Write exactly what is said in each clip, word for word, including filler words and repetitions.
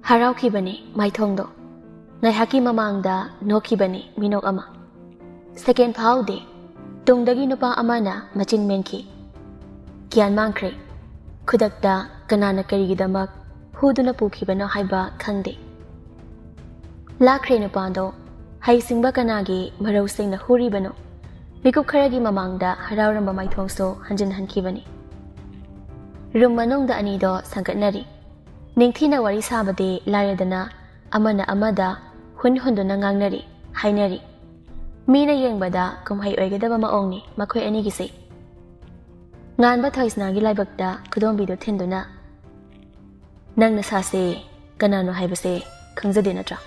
ꯍꯔꯥꯎꯈꯤꯕꯅꯤ ꯃꯥꯏꯊꯣꯡꯗꯣ꯫ ꯉꯥꯏꯍꯥꯛꯀꯤ ꯃꯃꯥꯡꯗ ꯅꯣꯛꯈꯤꯕꯅꯤ ꯃꯤꯅꯣꯛ ꯑꯃ꯫ ꯁꯦꯀꯦꯟ ꯐꯥꯍꯧꯗꯦ, ꯇꯨꯡꯗꯒꯤ ꯅꯨꯄꯥ ꯑꯃꯅ ꯃꯆꯤꯟ ꯃꯦꯟꯈꯤ꯫ ꯒ꯭ꯌꯥꯟ ꯃꯥꯡꯈ꯭ꯔꯦ꯫ ꯈꯨꯗꯛꯇ ꯀꯅꯥꯅ ꯀꯔꯤꯒꯤꯗꯃꯛ ꯍꯨꯗꯨꯅ ꯄꯨꯈꯤꯕꯅꯣ ꯍꯥꯏꯕ ꯈꯪꯗꯦ꯫ ꯂꯥꯛꯈ꯭ꯔꯦ ꯅꯨꯄꯥꯗꯣ꯫ ꯍꯩꯁꯤꯡꯕ ꯀꯅꯥꯒꯤ ꯃꯔꯧꯁꯤꯡꯅ ꯍꯨꯔꯤꯕꯅꯣ? ꯃꯤꯀꯨꯞ ꯈꯔꯒꯤ ꯃꯃꯥꯡꯗ ꯍꯔꯥꯎꯔꯝꯕ ꯃꯥꯏꯊꯣꯡꯁꯨ ꯍꯟꯖꯤꯟꯍꯟꯈꯤꯕꯅꯤ꯫ ꯔꯨꯝ ꯃꯅꯨꯡꯗ ꯑꯅꯤꯗꯣ ꯁꯪꯒꯠꯅꯔꯤ꯫ ꯅꯤꯡꯊꯤꯅ ꯋꯥꯔꯤ ꯁꯥꯕꯗꯤ ꯂꯥꯏꯔꯗꯅ, ꯑꯃꯅ ꯑꯃꯗ ꯍꯨꯟ ꯍꯨꯟꯗꯨꯅ ꯉꯥꯡꯅꯔꯤ, ꯍꯥꯏꯅꯔꯤ꯫ ꯃꯤꯅ ꯌꯦꯡꯕꯗ ꯀꯨꯝꯍꯩ ꯑꯣꯏꯒꯗꯕ ꯃꯑꯣꯡꯅꯤ ꯃꯈꯣꯏ ꯑꯅꯤꯒꯤꯁꯦ꯫ ꯉꯥꯟꯕ ꯊꯣꯏꯁꯅꯥꯒꯤ ꯂꯥꯏꯕꯛꯇ ꯈꯨꯗꯣꯝꯕꯤꯗꯨ ꯊꯤꯟꯗꯨꯅ, "ꯅꯪ ꯅꯁꯥꯁꯦ ꯀꯅꯥꯅꯣ ꯍꯥꯏꯕꯁꯦ ꯈꯪꯖꯗꯦ ꯅꯠꯇ꯭ꯔꯥ?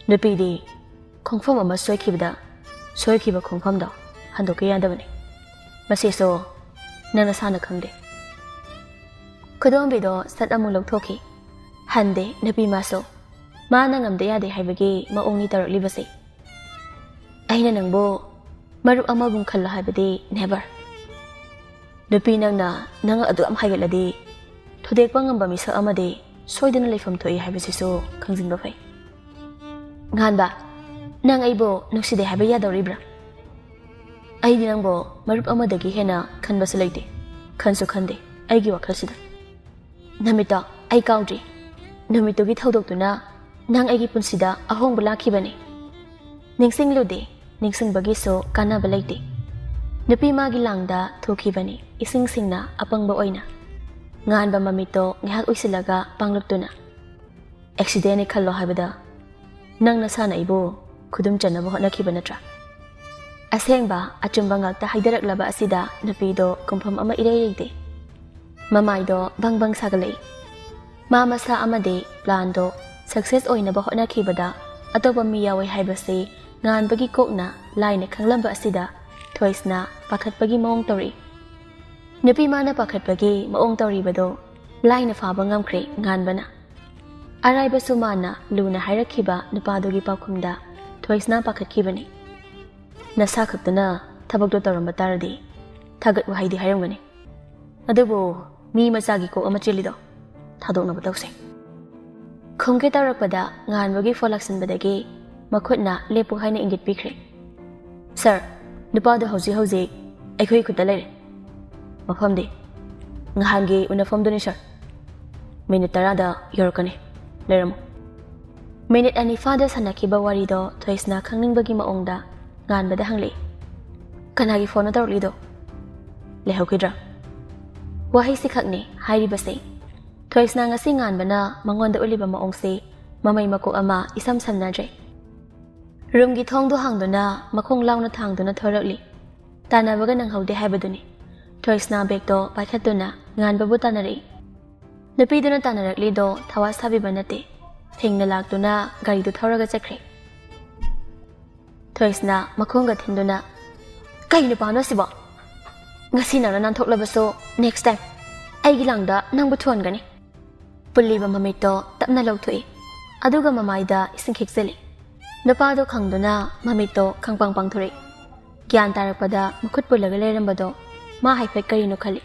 ꯅꯨꯄꯤꯗꯤ ꯈꯣꯡꯐꯝ ꯑꯃ ꯁꯣꯏꯈꯤꯕꯗ ꯁꯣꯏꯈꯤꯕ ꯈꯣꯡꯐꯝꯗꯣ ꯍꯟꯗꯣꯛꯄ ꯌꯥꯗꯕꯅꯤ꯫ ꯃꯁꯤꯁꯨ ꯅꯪ ꯅꯁꯥꯅ ꯈꯪꯗꯦ꯫" ꯈꯨꯗꯣꯝꯕꯤꯗꯣ ꯁꯠ ꯑꯃꯨꯛ ꯂꯧꯊꯣꯛꯈꯤ꯫ ꯍꯟꯗꯦ ꯅꯨꯄꯤ ꯃꯥꯁꯨ꯫ ꯃꯥꯅ ꯉꯝꯗ ꯌꯥꯗꯦ ꯍꯥꯏꯕꯒꯤ ꯃꯑꯣꯡꯅꯤ ꯇꯧꯔꯛꯂꯤꯕꯁꯦ꯫ "ꯑꯩꯅ ꯅꯪꯕꯨ ꯃꯔꯨꯞ ꯑꯃꯒꯨꯝ ꯈꯜꯂꯣ ꯍꯥꯏꯕꯗꯤ never꯫ ꯅꯨꯄꯤ ꯅꯪꯅ ꯅꯪ ꯑꯗꯨ ꯌꯥꯝ ꯍꯥꯏꯒꯠꯂꯗꯤ ꯊꯨꯗꯦꯛꯄ ꯉꯝꯕ ꯃꯤꯁꯛ ꯑꯃꯗꯤ ꯁꯣꯏꯗꯅ ꯂꯩꯐꯝ ꯊꯣꯛꯏ ꯍꯥꯏꯕꯁꯤꯁꯨ ꯈꯪꯖꯤꯟꯕ ꯐꯩ꯫ ꯉꯥꯟꯕ, ꯅꯪ ꯑꯩꯕꯨ ꯅꯨꯡꯁꯤꯗꯦ ꯍꯥꯏꯕ ꯌꯥꯗꯧꯔꯤꯕ꯭ꯔꯥ? ꯑꯩꯗꯤ ꯅꯪꯕꯨ ꯃꯔꯨꯞ ꯑꯃꯗꯒꯤ ꯍꯦꯟꯅ ꯈꯟꯕꯁꯨ ꯂꯩꯇꯦ, ꯈꯟꯁꯨ ꯈꯟꯗꯦ ꯑꯩꯒꯤ ꯋꯥꯈꯜꯁꯤꯗ꯫ ꯅꯨꯃꯤꯠꯇꯣ ꯑꯩ ꯀꯥꯎꯗ꯭ꯔꯤ꯫ ꯅꯨꯃꯤꯠꯇꯨꯒꯤ ꯊꯧꯗꯣꯛꯇꯨꯅ ꯅꯪ ꯑꯩꯒꯤ ꯄꯨꯟꯁꯤꯗ ꯑꯍꯣꯡꯕ ꯂꯥꯛꯈꯤꯕꯅꯤ꯫ ꯅꯤꯡꯁꯤꯡꯂꯨꯗꯦ, ꯅꯤꯡꯁꯤꯡꯕꯒꯤꯁꯨ ꯀꯥꯟꯅꯕ ꯂꯩꯇꯦ꯫" ꯅꯨꯄꯤ ꯃꯥꯒꯤ ꯂꯥꯡꯗ ꯊꯣꯛꯈꯤꯕꯅꯤ ꯏꯁꯤꯡ ꯁꯤꯡꯅ ꯑꯄꯪꯕ ꯑꯣꯏꯅ꯫ ꯉꯥꯟꯕ ꯃꯃꯤꯠꯇꯣ ꯉꯥꯏꯍꯥꯛ ꯎꯏꯁꯤꯜꯂꯒ ꯄꯥꯡꯂꯛꯇꯨꯅ, "ꯑꯦꯛꯁꯤꯗꯦꯟꯅꯤ ꯈꯜꯂꯣ ꯍꯥꯏꯕꯗ ꯅꯪ ꯅꯁꯥꯅ ꯑꯩꯕꯨ ꯈꯨꯗꯨꯝ ꯆꯟꯅꯕ ꯍꯣꯠꯅꯈꯤꯕ ꯅꯠꯇ꯭ꯔꯥ?" ꯑꯁꯦꯡꯕ ꯑꯆꯨꯝꯕ ꯉꯥꯛꯇ ꯍꯥꯏꯗꯔꯛꯂꯕ ꯑꯁꯤꯗ ꯅꯨꯄꯤꯗꯣ ꯀꯨꯝꯐꯝ ꯑꯃ ꯏꯔꯩ ꯂꯩꯇꯦ꯫ ꯃꯃꯥꯏꯗꯣ ꯕꯪ ꯕꯪ ꯁꯥꯒꯠꯂꯛꯏ꯫ ꯃꯥ ꯃꯁꯥ ꯑꯃꯗꯤ ꯄ꯭ꯂꯥꯟꯗꯣ ꯁꯛꯁꯦꯁ ꯑꯣꯏꯅꯕ ꯍꯣꯠꯅꯈꯤꯕꯗ ꯑꯇꯣꯞꯄ ꯃꯤ ꯌꯥꯎꯋꯦ ꯍꯥꯏꯕꯁꯤ ꯉꯥꯟꯕꯒꯤ ꯀꯣꯛꯅ ꯂꯥꯏꯅ ꯈꯪꯂꯝꯕ ꯑꯁꯤꯗ ꯊꯣꯏꯁꯅ ꯄꯥꯈꯠꯄꯒꯤ ꯃꯑꯣꯡ ꯇꯧꯔꯛꯏ꯫ ꯅꯨꯄꯤ ꯃꯥꯅ ꯄꯥꯈꯠꯄꯒꯤ ꯃꯑꯣꯡ ꯇꯧꯔꯤꯕꯗꯣ ꯂꯥꯏꯅ ꯐꯥꯕ ꯉꯝꯈ꯭ꯔꯦ ꯉꯥꯟꯕꯅ꯫ ꯑꯔꯥꯏꯕꯁꯨ ꯃꯥꯅ ꯂꯨꯅ ꯍꯥꯏꯔꯛꯈꯤꯕ ꯅꯨꯄꯥꯗꯨꯒꯤ ꯄꯥꯎꯈꯨꯝꯗ ꯊꯣꯏꯁꯅ ꯄꯥꯈꯠꯈꯤꯕꯅꯤ꯫ "ꯅꯁꯥ ꯈꯛꯇꯅ ꯊꯕꯛꯇꯣ ꯇꯧꯔꯝꯕ ꯇꯥꯔꯗꯤ ꯊꯥꯒꯠ ꯋꯥꯍꯩꯗꯤ ꯍꯥꯏꯔꯝꯒꯅꯤ꯫ ꯑꯗꯨꯕꯨ ꯃꯤ ꯃꯆꯥꯒꯤ ꯀꯣꯛ ꯑꯃ ꯆꯦꯜꯂꯤꯗꯣ ꯊꯥꯗꯣꯛꯅꯕ ꯇꯧꯁꯦ꯫" ꯈꯨꯝꯒꯦ ꯇꯧꯔꯛꯄꯗ ꯉꯍꯥꯟꯕꯒꯤ ꯐꯣꯟ ꯂꯥꯛꯁꯤꯟꯕꯗꯒꯤ ꯃꯈꯨꯠꯅ ꯂꯦꯞꯄꯨ ꯍꯥꯏꯅ ꯏꯪꯒꯤꯠ ꯄꯤꯈ꯭ꯔꯦ꯫ "ꯁꯥꯔ, ꯅꯨꯄꯥꯗꯣ ꯍꯧꯖꯤꯛ ꯍꯧꯖꯤꯛ ꯑꯩꯈꯣꯏꯒꯤ ꯈꯨꯠꯇ ꯂꯩꯔꯦ꯫ ꯃꯐꯝꯗꯤ ꯉꯍꯥꯟꯒꯤ ꯎꯅꯐꯝꯗꯨꯅꯤ ꯁꯥꯔ꯫ ꯃꯤꯅꯤꯠ ꯇꯔꯥꯗ ꯌꯧꯔꯛꯀꯅꯤ꯫ ꯂꯩꯔꯝꯃꯨ꯫" ꯃꯤꯅꯤꯠ ꯑꯅꯤ ꯐꯥꯗ ꯁꯥꯟꯅꯈꯤꯕ ꯋꯥꯔꯤꯗꯣ ꯊꯣꯏꯁꯅꯥ ꯈꯪꯅꯤꯡꯕꯒꯤ ꯃꯑꯣꯡꯗ ꯉꯥꯟꯕꯗ ꯍꯪꯂꯛꯏ꯫ "ꯀꯅꯥꯒꯤ ꯐꯣꯟꯅꯣ ꯇꯧꯔꯛꯂꯤꯗꯣ? ꯂꯩꯍꯧꯈꯤꯗ꯭ꯔꯥ?" ꯋꯥꯍꯩꯁꯤ ꯈꯛꯅꯤ ꯍꯥꯏꯔꯤꯕꯁꯦ꯫ ꯊꯣꯏꯁꯅꯥ ꯉꯁꯤ ꯉꯥꯟꯕꯅ ꯃꯉꯣꯟꯗ ꯎꯠꯂꯤꯕ ꯃꯑꯣꯡꯁꯤ ꯃꯃꯩ ꯃꯀꯣꯛ ꯑꯃ ꯏꯁꯝ ꯁꯝꯅꯗ꯭ꯔꯦ꯫ ꯔꯨꯝꯒꯤ ꯊꯣꯡꯗꯨ ꯍꯥꯡꯗꯨꯅ ꯃꯈꯣꯡ ꯂꯥꯎꯅ ꯊꯥꯡꯗꯨꯅ ꯊꯣꯔꯛꯂꯤ꯫ ꯇꯥꯟꯅꯕꯒ ꯅꯪꯍꯧꯗꯦ ꯍꯥꯏꯕꯗꯨꯅꯤ꯫ ꯊꯣꯏꯁꯅꯥ ꯕꯦꯒꯇꯣ ꯄꯥꯏꯈꯠꯇꯨꯅ ꯉꯥꯟꯕꯕꯨ ꯇꯥꯟꯅꯔꯛꯏ꯫ ꯅꯨꯄꯤꯗꯨꯅ ꯇꯥꯟꯅꯔꯛꯂꯤꯗꯣ ꯊꯋꯥ ꯁꯥꯕꯤꯕ ꯅꯠꯇꯦ꯫ ꯊꯦꯡꯅ ꯂꯥꯛꯇꯨꯅ ꯒꯥꯔꯤꯗꯨ ꯊꯧꯔꯒ ꯆꯠꯈ꯭ꯔꯦ꯫ ꯊꯣꯏꯁꯅꯥ ꯃꯈꯣꯡꯒ ꯊꯤꯟꯗꯨꯅ, "ꯀꯩ ꯅꯨꯄꯥꯅꯣ ꯁꯤꯕꯣ? ꯉꯁꯤ ꯅꯪꯅ ꯅꯥꯟꯊꯣꯛꯂꯕꯁꯨ next time ꯑꯩꯒꯤ ꯂꯥꯡꯗ ꯅꯪꯕꯨ ꯊꯨꯍꯟꯒꯅꯤ꯫" ꯄꯨꯜꯂꯤꯕ ꯃꯃꯤꯠꯇꯣ ꯇꯞꯅ ꯂꯧꯊꯣꯛꯏ꯫ ꯑꯗꯨꯒ ꯃꯃꯥꯏꯗ ꯏꯁꯤꯡ ꯈꯤꯛꯆꯜꯂꯤ꯫ ꯅꯨꯄꯥꯗꯣ ꯈꯪꯗꯨꯅ ꯃꯃꯤꯠꯇꯣ ꯈꯪꯄꯥꯡ ꯄꯥꯡꯊꯣꯔꯛꯏ꯫ ꯒ꯭ꯌꯥꯟ ꯇꯥꯔꯛꯄꯗ ꯃꯈꯨꯠ ꯄꯨꯜꯂꯒ ꯂꯩꯔꯝꯕꯗꯣ ꯃꯥ ꯍꯥꯏꯐꯦꯠ ꯀꯔꯤꯅꯣ ꯈꯜꯂꯤ꯫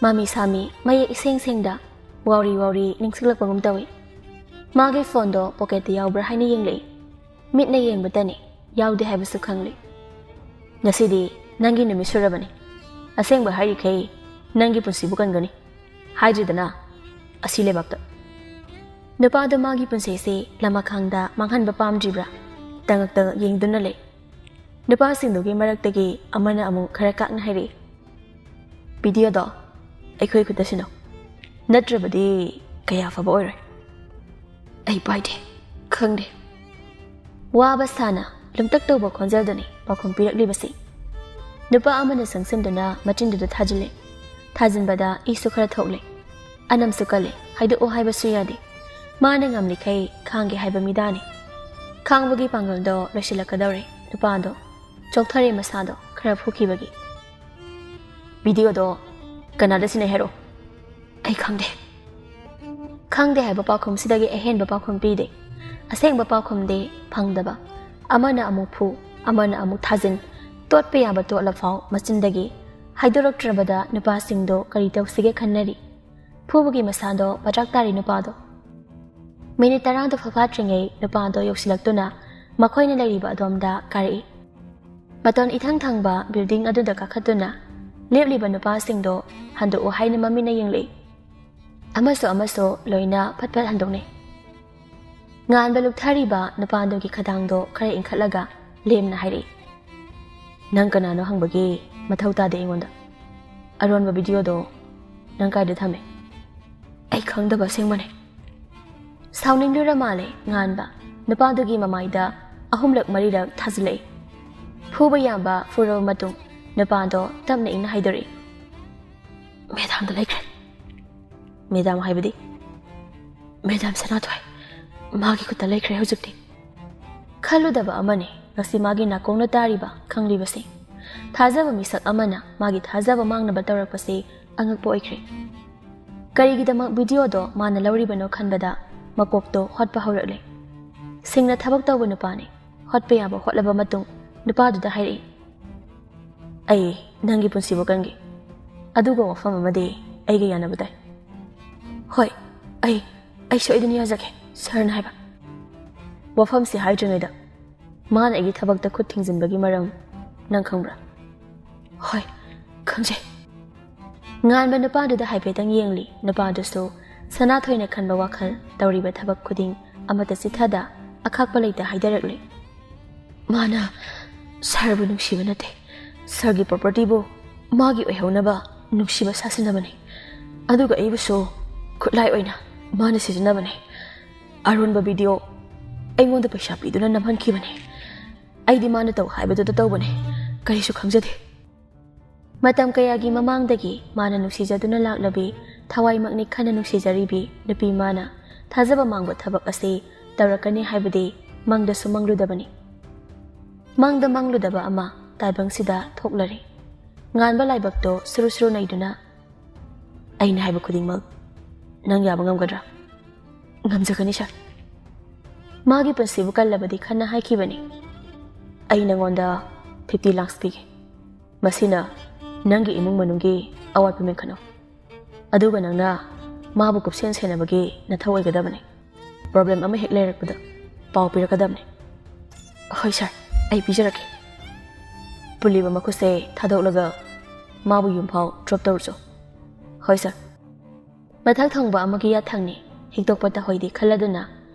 ꯃꯃꯤ ꯁꯥꯃꯤ ꯃꯌꯦꯛ ꯏꯁꯦꯡ ꯁꯦꯡꯗ ꯋꯥꯎꯔꯤ ꯋꯥꯎꯔꯤ ꯅꯤꯡꯁꯤꯡꯂꯛꯄꯒꯨꯝ ꯇꯧꯏ꯫ ꯃꯥꯒꯤ ꯐꯣꯟꯗꯣ ꯄꯣꯀꯦꯠꯇ ꯌꯥꯎꯕ꯭ꯔꯥ ꯍꯥꯏꯅ ꯌꯦꯡꯂꯛꯏ꯫ ꯃꯤꯠꯅ ꯌꯦꯡꯕꯇꯅꯤ, ꯌꯥꯎꯗꯦ ꯍꯥꯏꯕꯁꯨ ꯈꯪꯂꯤ꯫ "ꯉꯁꯤꯗꯤ ꯅꯪꯒꯤ ꯅꯨꯃꯤꯠ ꯁꯨꯔꯕꯅꯤ꯫ ꯑꯁꯦꯡꯕ ꯍꯥꯏꯔꯤꯈꯩ ꯅꯪꯒꯤ ꯄꯨꯟꯁꯤꯕꯨ ꯀꯟꯒꯅꯤ꯫ ꯍꯥꯏꯗ꯭ꯔꯤꯗꯅ ꯑꯁꯤ ꯂꯩꯕꯥꯛꯇ꯫" ꯅꯨꯄꯥꯗꯣ ꯃꯥꯒꯤ ꯄꯨꯟꯁꯤꯁꯤ ꯂꯃꯈꯥꯡꯗ ꯃꯥꯡꯍꯟꯕ ꯄꯥꯝꯗ꯭ꯔꯤꯕ꯭ꯔꯥ? ꯇꯉꯛ ꯇꯉꯛ ꯌꯦꯡꯗꯨꯅ ꯂꯩ꯫ ꯅꯨꯄꯥꯁꯤꯡꯗꯨꯒꯤ ꯃꯔꯛꯇꯒꯤ ꯑꯃꯅ ꯑꯃꯨꯛ ꯈꯔ ꯀꯥꯛꯅ ꯍꯥꯏꯔꯛꯏ, "ꯚꯤꯗꯤꯑꯣꯗꯣ ꯑꯩꯈꯣꯏ ꯈꯨꯠꯇ ꯁꯤꯟꯅꯧ, ꯅꯠꯇ꯭ꯔꯕꯗꯤ ꯀꯌꯥ ꯐꯕ ꯑꯣꯏꯔꯣꯏ꯫" "ꯑꯩ ꯄꯥꯏꯗꯦ, ꯈꯪꯗꯦ꯫" ꯋꯥꯕ ꯁꯥꯅ ꯂꯨꯝꯇꯛ ꯇꯧꯕ ꯈꯣꯟꯖꯦꯜꯗꯨꯅꯤ ꯄꯥꯎꯈꯨꯝ ꯄꯤꯔꯛꯂꯤꯕꯁꯤ꯫ ꯅꯨꯄꯥ ꯑꯃꯅ ꯆꯪꯁꯤꯟꯗꯨꯅ ꯃꯆꯤꯟꯗꯨꯗ ꯊꯥꯖꯤꯜꯂꯦ꯫ ꯊꯥꯖꯤꯟꯕꯗ ꯏꯁꯨ ꯈꯔ ꯊꯣꯛꯂꯦ꯫ ꯑꯅꯝꯁꯨ ꯀꯜꯂꯦ, ꯍꯥꯏꯗꯣꯛꯑꯣ ꯍꯥꯏꯕꯁꯨ ꯌꯥꯗꯦ꯫ ꯃꯥꯅ ꯉꯝꯂꯤꯈꯩ ꯈꯥꯡꯒꯦ ꯍꯥꯏꯕ ꯃꯤꯗꯥꯅꯤ꯫ ꯈꯥꯡꯕꯒꯤ ꯄꯥꯡꯒꯜꯗꯣ ꯂꯣꯏꯁꯤꯜꯂꯛꯀꯗꯧꯔꯦ꯫ ꯅꯨꯄꯥꯗꯣ ꯆꯣꯛꯊꯔꯦ ꯃꯁꯥꯗꯣ ꯈꯔ ꯐꯨꯈꯤꯕꯒꯤ꯫ "ꯚꯤꯗꯤꯑꯣꯗꯣ ꯀꯅꯥꯗ ꯁꯤꯟꯅꯩ ꯍꯥꯏꯔꯛꯑꯣ꯫" "ꯑꯩ ꯈꯪꯗꯦ꯫" ꯈꯪꯗꯦ ꯍꯥꯏꯕ ꯄꯥꯎꯈꯨꯝꯁꯤꯗꯒꯤ ꯑꯍꯦꯟꯕ ꯄꯥꯎꯈꯨꯝ ꯄꯤꯗꯦ꯫ ꯑꯁꯦꯡꯕ ꯄꯥꯎꯈꯨꯝꯗꯤ ꯐꯪꯗꯕ꯫ ꯑꯃꯅ ꯑꯃꯨꯛ ꯐꯨ, ꯑꯃꯅ ꯑꯃꯨꯛ ꯊꯥꯖꯤꯟ, ꯇꯣꯠꯄ ꯌꯥꯕ ꯇꯣꯠꯂꯐꯥꯎ ꯃꯆꯤꯟꯗꯒꯤ ꯍꯥꯏꯗꯣꯔꯛꯇ꯭ꯔꯕꯗ ꯅꯨꯄꯥꯁꯤꯡꯗꯣ ꯀꯔꯤ ꯇꯧꯁꯤꯒꯦ ꯈꯟꯅꯔꯤ꯫ ꯐꯨꯕꯒꯤ ꯃꯁꯥꯗꯣ ꯄꯗ꯭ꯔꯥꯛ ꯇꯥꯔꯤ ꯅꯨꯄꯥꯗꯣ꯫ ꯃꯤꯅꯤꯠ ꯇꯔꯥꯗꯨ ꯐꯥꯐꯥꯠꯇ꯭ꯔꯤꯉꯩ ꯅꯨꯄꯥꯗꯣ ꯌꯧꯁꯤꯜꯂꯛꯇꯨꯅ ꯃꯈꯣꯏꯅ ꯂꯩꯔꯤꯕ ꯑꯗꯣꯝꯗ ꯀꯥꯔꯛꯏ꯫ ꯃꯇꯣꯟ ꯏꯊꯪ ꯊꯪꯕ ꯕꯤꯜꯗꯤꯡ ꯑꯗꯨꯗ ꯀꯥꯈꯠꯇꯨꯅ ꯂꯦꯞꯂꯤꯕ ꯅꯨꯄꯥꯁꯤꯡꯗꯣ ꯍꯟꯗꯣꯛꯎ ꯍꯥꯏꯅ ꯃꯃꯤꯠꯅ ꯌꯦꯡꯂꯛꯏ꯫ ꯑꯃꯁꯨ ꯑꯃꯁꯨ ꯂꯣꯏꯅ ꯐꯠ ꯐꯠ ꯍꯟꯗꯣꯛꯅꯩ꯫ ꯉꯥꯟꯕ ꯂꯨꯞꯊꯔꯤꯕ ꯅꯨꯄꯥꯗꯨꯒꯤ ꯈꯗꯥꯡꯗꯣ ꯈꯔ ꯏꯟꯈꯠꯂꯒ ꯂꯦꯝꯅ ꯍꯥꯏꯔꯛꯏ, "ꯅꯪ ꯀꯅꯥꯅꯣ ꯍꯪꯕꯒꯤ ꯃꯊꯧ ꯇꯥꯗꯦ ꯑꯩꯉꯣꯟꯗ꯫ ꯑꯔꯣꯟꯕ ꯚꯤꯗꯤꯑꯣꯗꯣ ꯅꯪ ꯀꯥꯏꯗ ꯊꯝꯃꯦ?" "ꯑꯩ ꯈꯪꯗꯕ ꯑꯁꯦꯡꯕꯅꯦ꯫" ꯁꯥꯎꯅꯤꯡꯗꯨꯅ ꯃꯥꯜꯂꯦ ꯉꯥꯟꯕ ꯅꯨꯄꯥꯗꯨꯒꯤ ꯃꯃꯥꯏꯗ ꯑꯍꯨꯝꯂꯛ ꯃꯔꯤꯔꯛ ꯊꯥꯖꯤꯜꯂꯛꯏ꯫ ꯐꯨꯕ ꯌꯥꯕ ꯐꯨꯔꯕ ꯃꯇꯨꯡ ꯅꯨꯄꯥꯗꯣ ꯇꯞꯅ ꯏꯪꯅ ꯍꯥꯏꯗꯣꯔꯛꯏ, "ꯃꯦꯗꯥꯝꯗ ꯂꯩꯈ꯭ꯔꯦ꯫" "ꯃꯦꯗꯥꯝ ꯍꯥꯏꯕꯗꯤ?" "ꯃꯦꯗꯥꯝ ꯁꯅꯥꯊꯣꯏ, ꯃꯥꯒꯤ ꯈꯨꯠꯇ ꯂꯩꯈ꯭ꯔꯦ ꯍꯧꯖꯤꯛꯇꯤ꯫" ꯈꯜꯂꯨꯗꯕ ꯑꯃꯅꯤ ꯉꯁꯤ ꯃꯥꯒꯤ ꯅꯥꯀꯣꯡꯅ ꯇꯥꯔꯤꯕ, ꯈꯪꯂꯤꯕꯁꯤ꯫ ꯊꯥꯖꯕ ꯃꯤꯁꯛ ꯑꯃꯅ ꯃꯥꯒꯤ ꯊꯥꯖꯕ ꯃꯥꯡꯅꯕ ꯇꯧꯔꯛꯄꯁꯤ ꯑꯉꯛꯄ ꯑꯣꯏꯈ꯭ꯔꯦ꯫ ꯀꯔꯤꯒꯤꯗꯃꯛ ꯚꯤꯗꯤꯑꯣꯗꯣ ꯃꯥꯅ ꯂꯧꯔꯤꯕꯅꯣ ꯈꯟꯕꯗ ꯃꯀꯣꯛꯇꯣ ꯍꯣꯠꯄ ꯍꯧꯔꯛꯂꯦ꯫ ꯁꯤꯡꯅ ꯊꯕꯛ ꯇꯧꯕ ꯅꯨꯄꯥꯅꯤ꯫ ꯍꯣꯠꯄ ꯌꯥꯕ ꯍꯣꯠꯂꯕ ꯃꯇꯨꯡ ꯅꯨꯄꯥꯗꯨꯗ ꯍꯥꯏꯔꯛꯏ, "ꯑꯩ ꯅꯪꯒꯤ ꯄꯨꯟꯁꯤꯕꯨ ꯀꯟꯒꯦ꯫ ꯑꯗꯨꯒ ꯋꯥꯐꯝ ꯑꯃꯗꯤ ꯑꯩꯒ ꯌꯥꯅꯕ ꯇꯥꯏ꯫" "ꯍꯣꯏ, ꯑꯩ, ꯑꯩ ꯁꯣꯏꯗꯅ ꯌꯥꯖꯒꯦ, ꯁꯥꯔꯅ ꯍꯥꯏꯕ꯫" ꯋꯥꯐꯝꯁꯤ ꯍꯥꯏꯗ꯭ꯔꯤꯉꯩꯗ ꯃꯥꯅ ꯑꯩꯒꯤ ꯊꯕꯛꯇ ꯈꯨꯠ ꯊꯤꯡꯖꯤꯟꯕꯒꯤ ꯃꯔꯝ ꯅꯪ ꯈꯪꯕ꯭ꯔꯥ? "ꯍꯣꯏ, ꯈꯪꯖꯩ꯫" ꯉꯥꯟꯕ ꯅꯨꯄꯥꯗꯨꯗ ꯍꯥꯏꯐꯦꯠꯇꯪ ꯌꯦꯡꯂꯤ꯫ ꯅꯨꯄꯥꯗꯨꯁꯨ ꯁꯅꯥꯊꯣꯏꯅ ꯈꯟꯕ ꯋꯥꯈꯜ, ꯇꯧꯔꯤꯕ ꯊꯕꯛ ꯈꯨꯗꯤꯡ ꯑꯃꯠꯇ ꯆꯤꯊꯗ, ꯑꯈꯥꯛꯄ ꯂꯩꯇ ꯍꯥꯏꯗꯔꯛꯂꯤ꯫ "ꯃꯥꯅ ꯁꯥꯔꯕꯨ ꯅꯨꯡꯁꯤꯕ ꯅꯠꯇꯦ, ꯁꯥꯔꯒꯤ ꯄ꯭ꯔꯣꯄꯔꯇꯤꯕꯨ ꯃꯥꯒꯤ ꯑꯣꯏꯍꯧꯅꯕ ꯅꯨꯡꯁꯤꯕ ꯁꯥꯁꯤꯟꯅꯕꯅꯤ꯫ ꯑꯗꯨꯒ ꯑꯩꯕꯨꯁꯨ ꯈꯨꯠꯂꯥꯏ ꯑꯣꯏꯅ ꯃꯥꯅ ꯁꯤꯖꯤꯟꯅꯕꯅꯤ꯫ ꯑꯔꯣꯟꯕ ꯚꯤꯗꯤꯑꯣ ꯑꯩꯉꯣꯟꯗ ꯄꯩꯁꯥ ꯄꯤꯗꯨꯅ ꯅꯝꯍꯟꯈꯤꯕꯅꯤ꯫ ꯑꯩꯗꯤ ꯃꯥꯅ ꯇꯧ ꯍꯥꯏꯕꯗꯨꯗ ꯇꯧꯕꯅꯤ, ꯀꯔꯤꯁꯨ ꯈꯪꯖꯗꯦ꯫" ꯃꯇꯝ ꯀꯌꯥꯒꯤ ꯃꯃꯥꯡꯗꯒꯤ ꯃꯥꯅ ꯅꯨꯡꯁꯤꯖꯗꯨꯅ ꯂꯥꯛꯂꯕꯤ, ꯊꯋꯥꯏꯃꯛꯅꯤ ꯈꯟꯅ ꯅꯨꯡꯁꯤꯖꯔꯤꯕꯤ ꯅꯨꯄꯤ ꯃꯥꯅ ꯊꯥꯖꯕ ꯃꯥꯡꯕ ꯊꯕꯛ ꯑꯁꯤ ꯇꯧꯔꯛꯀꯅꯤ ꯍꯥꯏꯕꯗꯤ ꯃꯪꯗꯁꯨ ꯃꯪꯂꯨꯗꯕꯅꯤ꯫ ꯃꯪꯗ ꯃꯪꯂꯨꯗꯕ ꯑꯃ ꯇꯥꯏꯕꯪꯁꯤꯗ ꯊꯣꯛꯂꯔꯦ꯫ ꯉꯥꯟꯕ ꯂꯥꯏꯕꯛꯇꯣ ꯁꯨꯔꯨ ꯁꯨꯔꯨ ꯅꯩꯗꯨꯅ, "ꯑꯩꯅ ꯍꯥꯏꯕ ꯈꯨꯗꯤꯡꯃꯛ ꯅꯪ ꯌꯥꯕ ꯉꯝꯒꯗ꯭ꯔꯥ?" "ꯉꯝꯖꯒꯅꯤ, ꯁꯥꯔ꯫" ꯃꯥꯒꯤ ꯄꯨꯟꯁꯤꯕꯨ ꯀꯜꯂꯕꯗꯤ ꯈꯟꯅ ꯍꯥꯏꯈꯤꯕꯅꯤ, "ꯑꯩ ꯅꯉꯣꯟꯗ ꯐꯤꯐꯇꯤ ꯂꯥꯛꯁ ꯄꯤꯒꯦ꯫ ꯃꯁꯤꯅ ꯅꯪꯒꯤ ꯏꯃꯨꯡ ꯃꯅꯨꯡꯒꯤ ꯑꯋꯥꯠꯄ ꯃꯦꯟꯈꯠꯅꯧ꯫ ꯑꯗꯨꯒ ꯅꯪꯅ ꯃꯥꯕꯨ ꯀꯨꯞꯁꯦꯟ ꯁꯦꯟꯅꯕꯒꯤ ꯅꯊꯧ ꯑꯣꯏꯒꯗꯕꯅꯤ꯫" ꯄ꯭ꯔꯣꯕ꯭ꯂꯦꯝ ꯑꯃ ꯍꯦꯛ ꯂꯩꯔꯛꯄꯗ ꯄꯥꯎ ꯄꯤꯔꯛꯀꯗꯕꯅꯦ꯫ ꯍꯣꯏ ꯁꯥꯔ, ꯑꯩ ꯄꯤꯖꯔꯛꯀꯦ꯫ ꯄꯨꯜꯂꯤꯕ ꯃꯈꯨꯠꯁꯦ ꯊꯥꯗꯣꯛꯂꯒ ꯃꯥꯕꯨ ꯌꯨꯝꯐꯥꯎ ꯗ꯭ꯔꯣꯞ ꯇꯧꯔꯨꯆꯣ꯫ ꯍꯣꯏ ꯁꯥꯔ꯫ ꯃꯊꯛ ꯊꯣꯡꯕ ꯑꯃꯒꯤ ꯌꯥꯊꯪꯅꯤ, ꯍꯤꯛꯇꯣꯛꯄ ꯇꯍꯣꯏꯗꯦ ꯈꯜꯂꯗꯨꯅ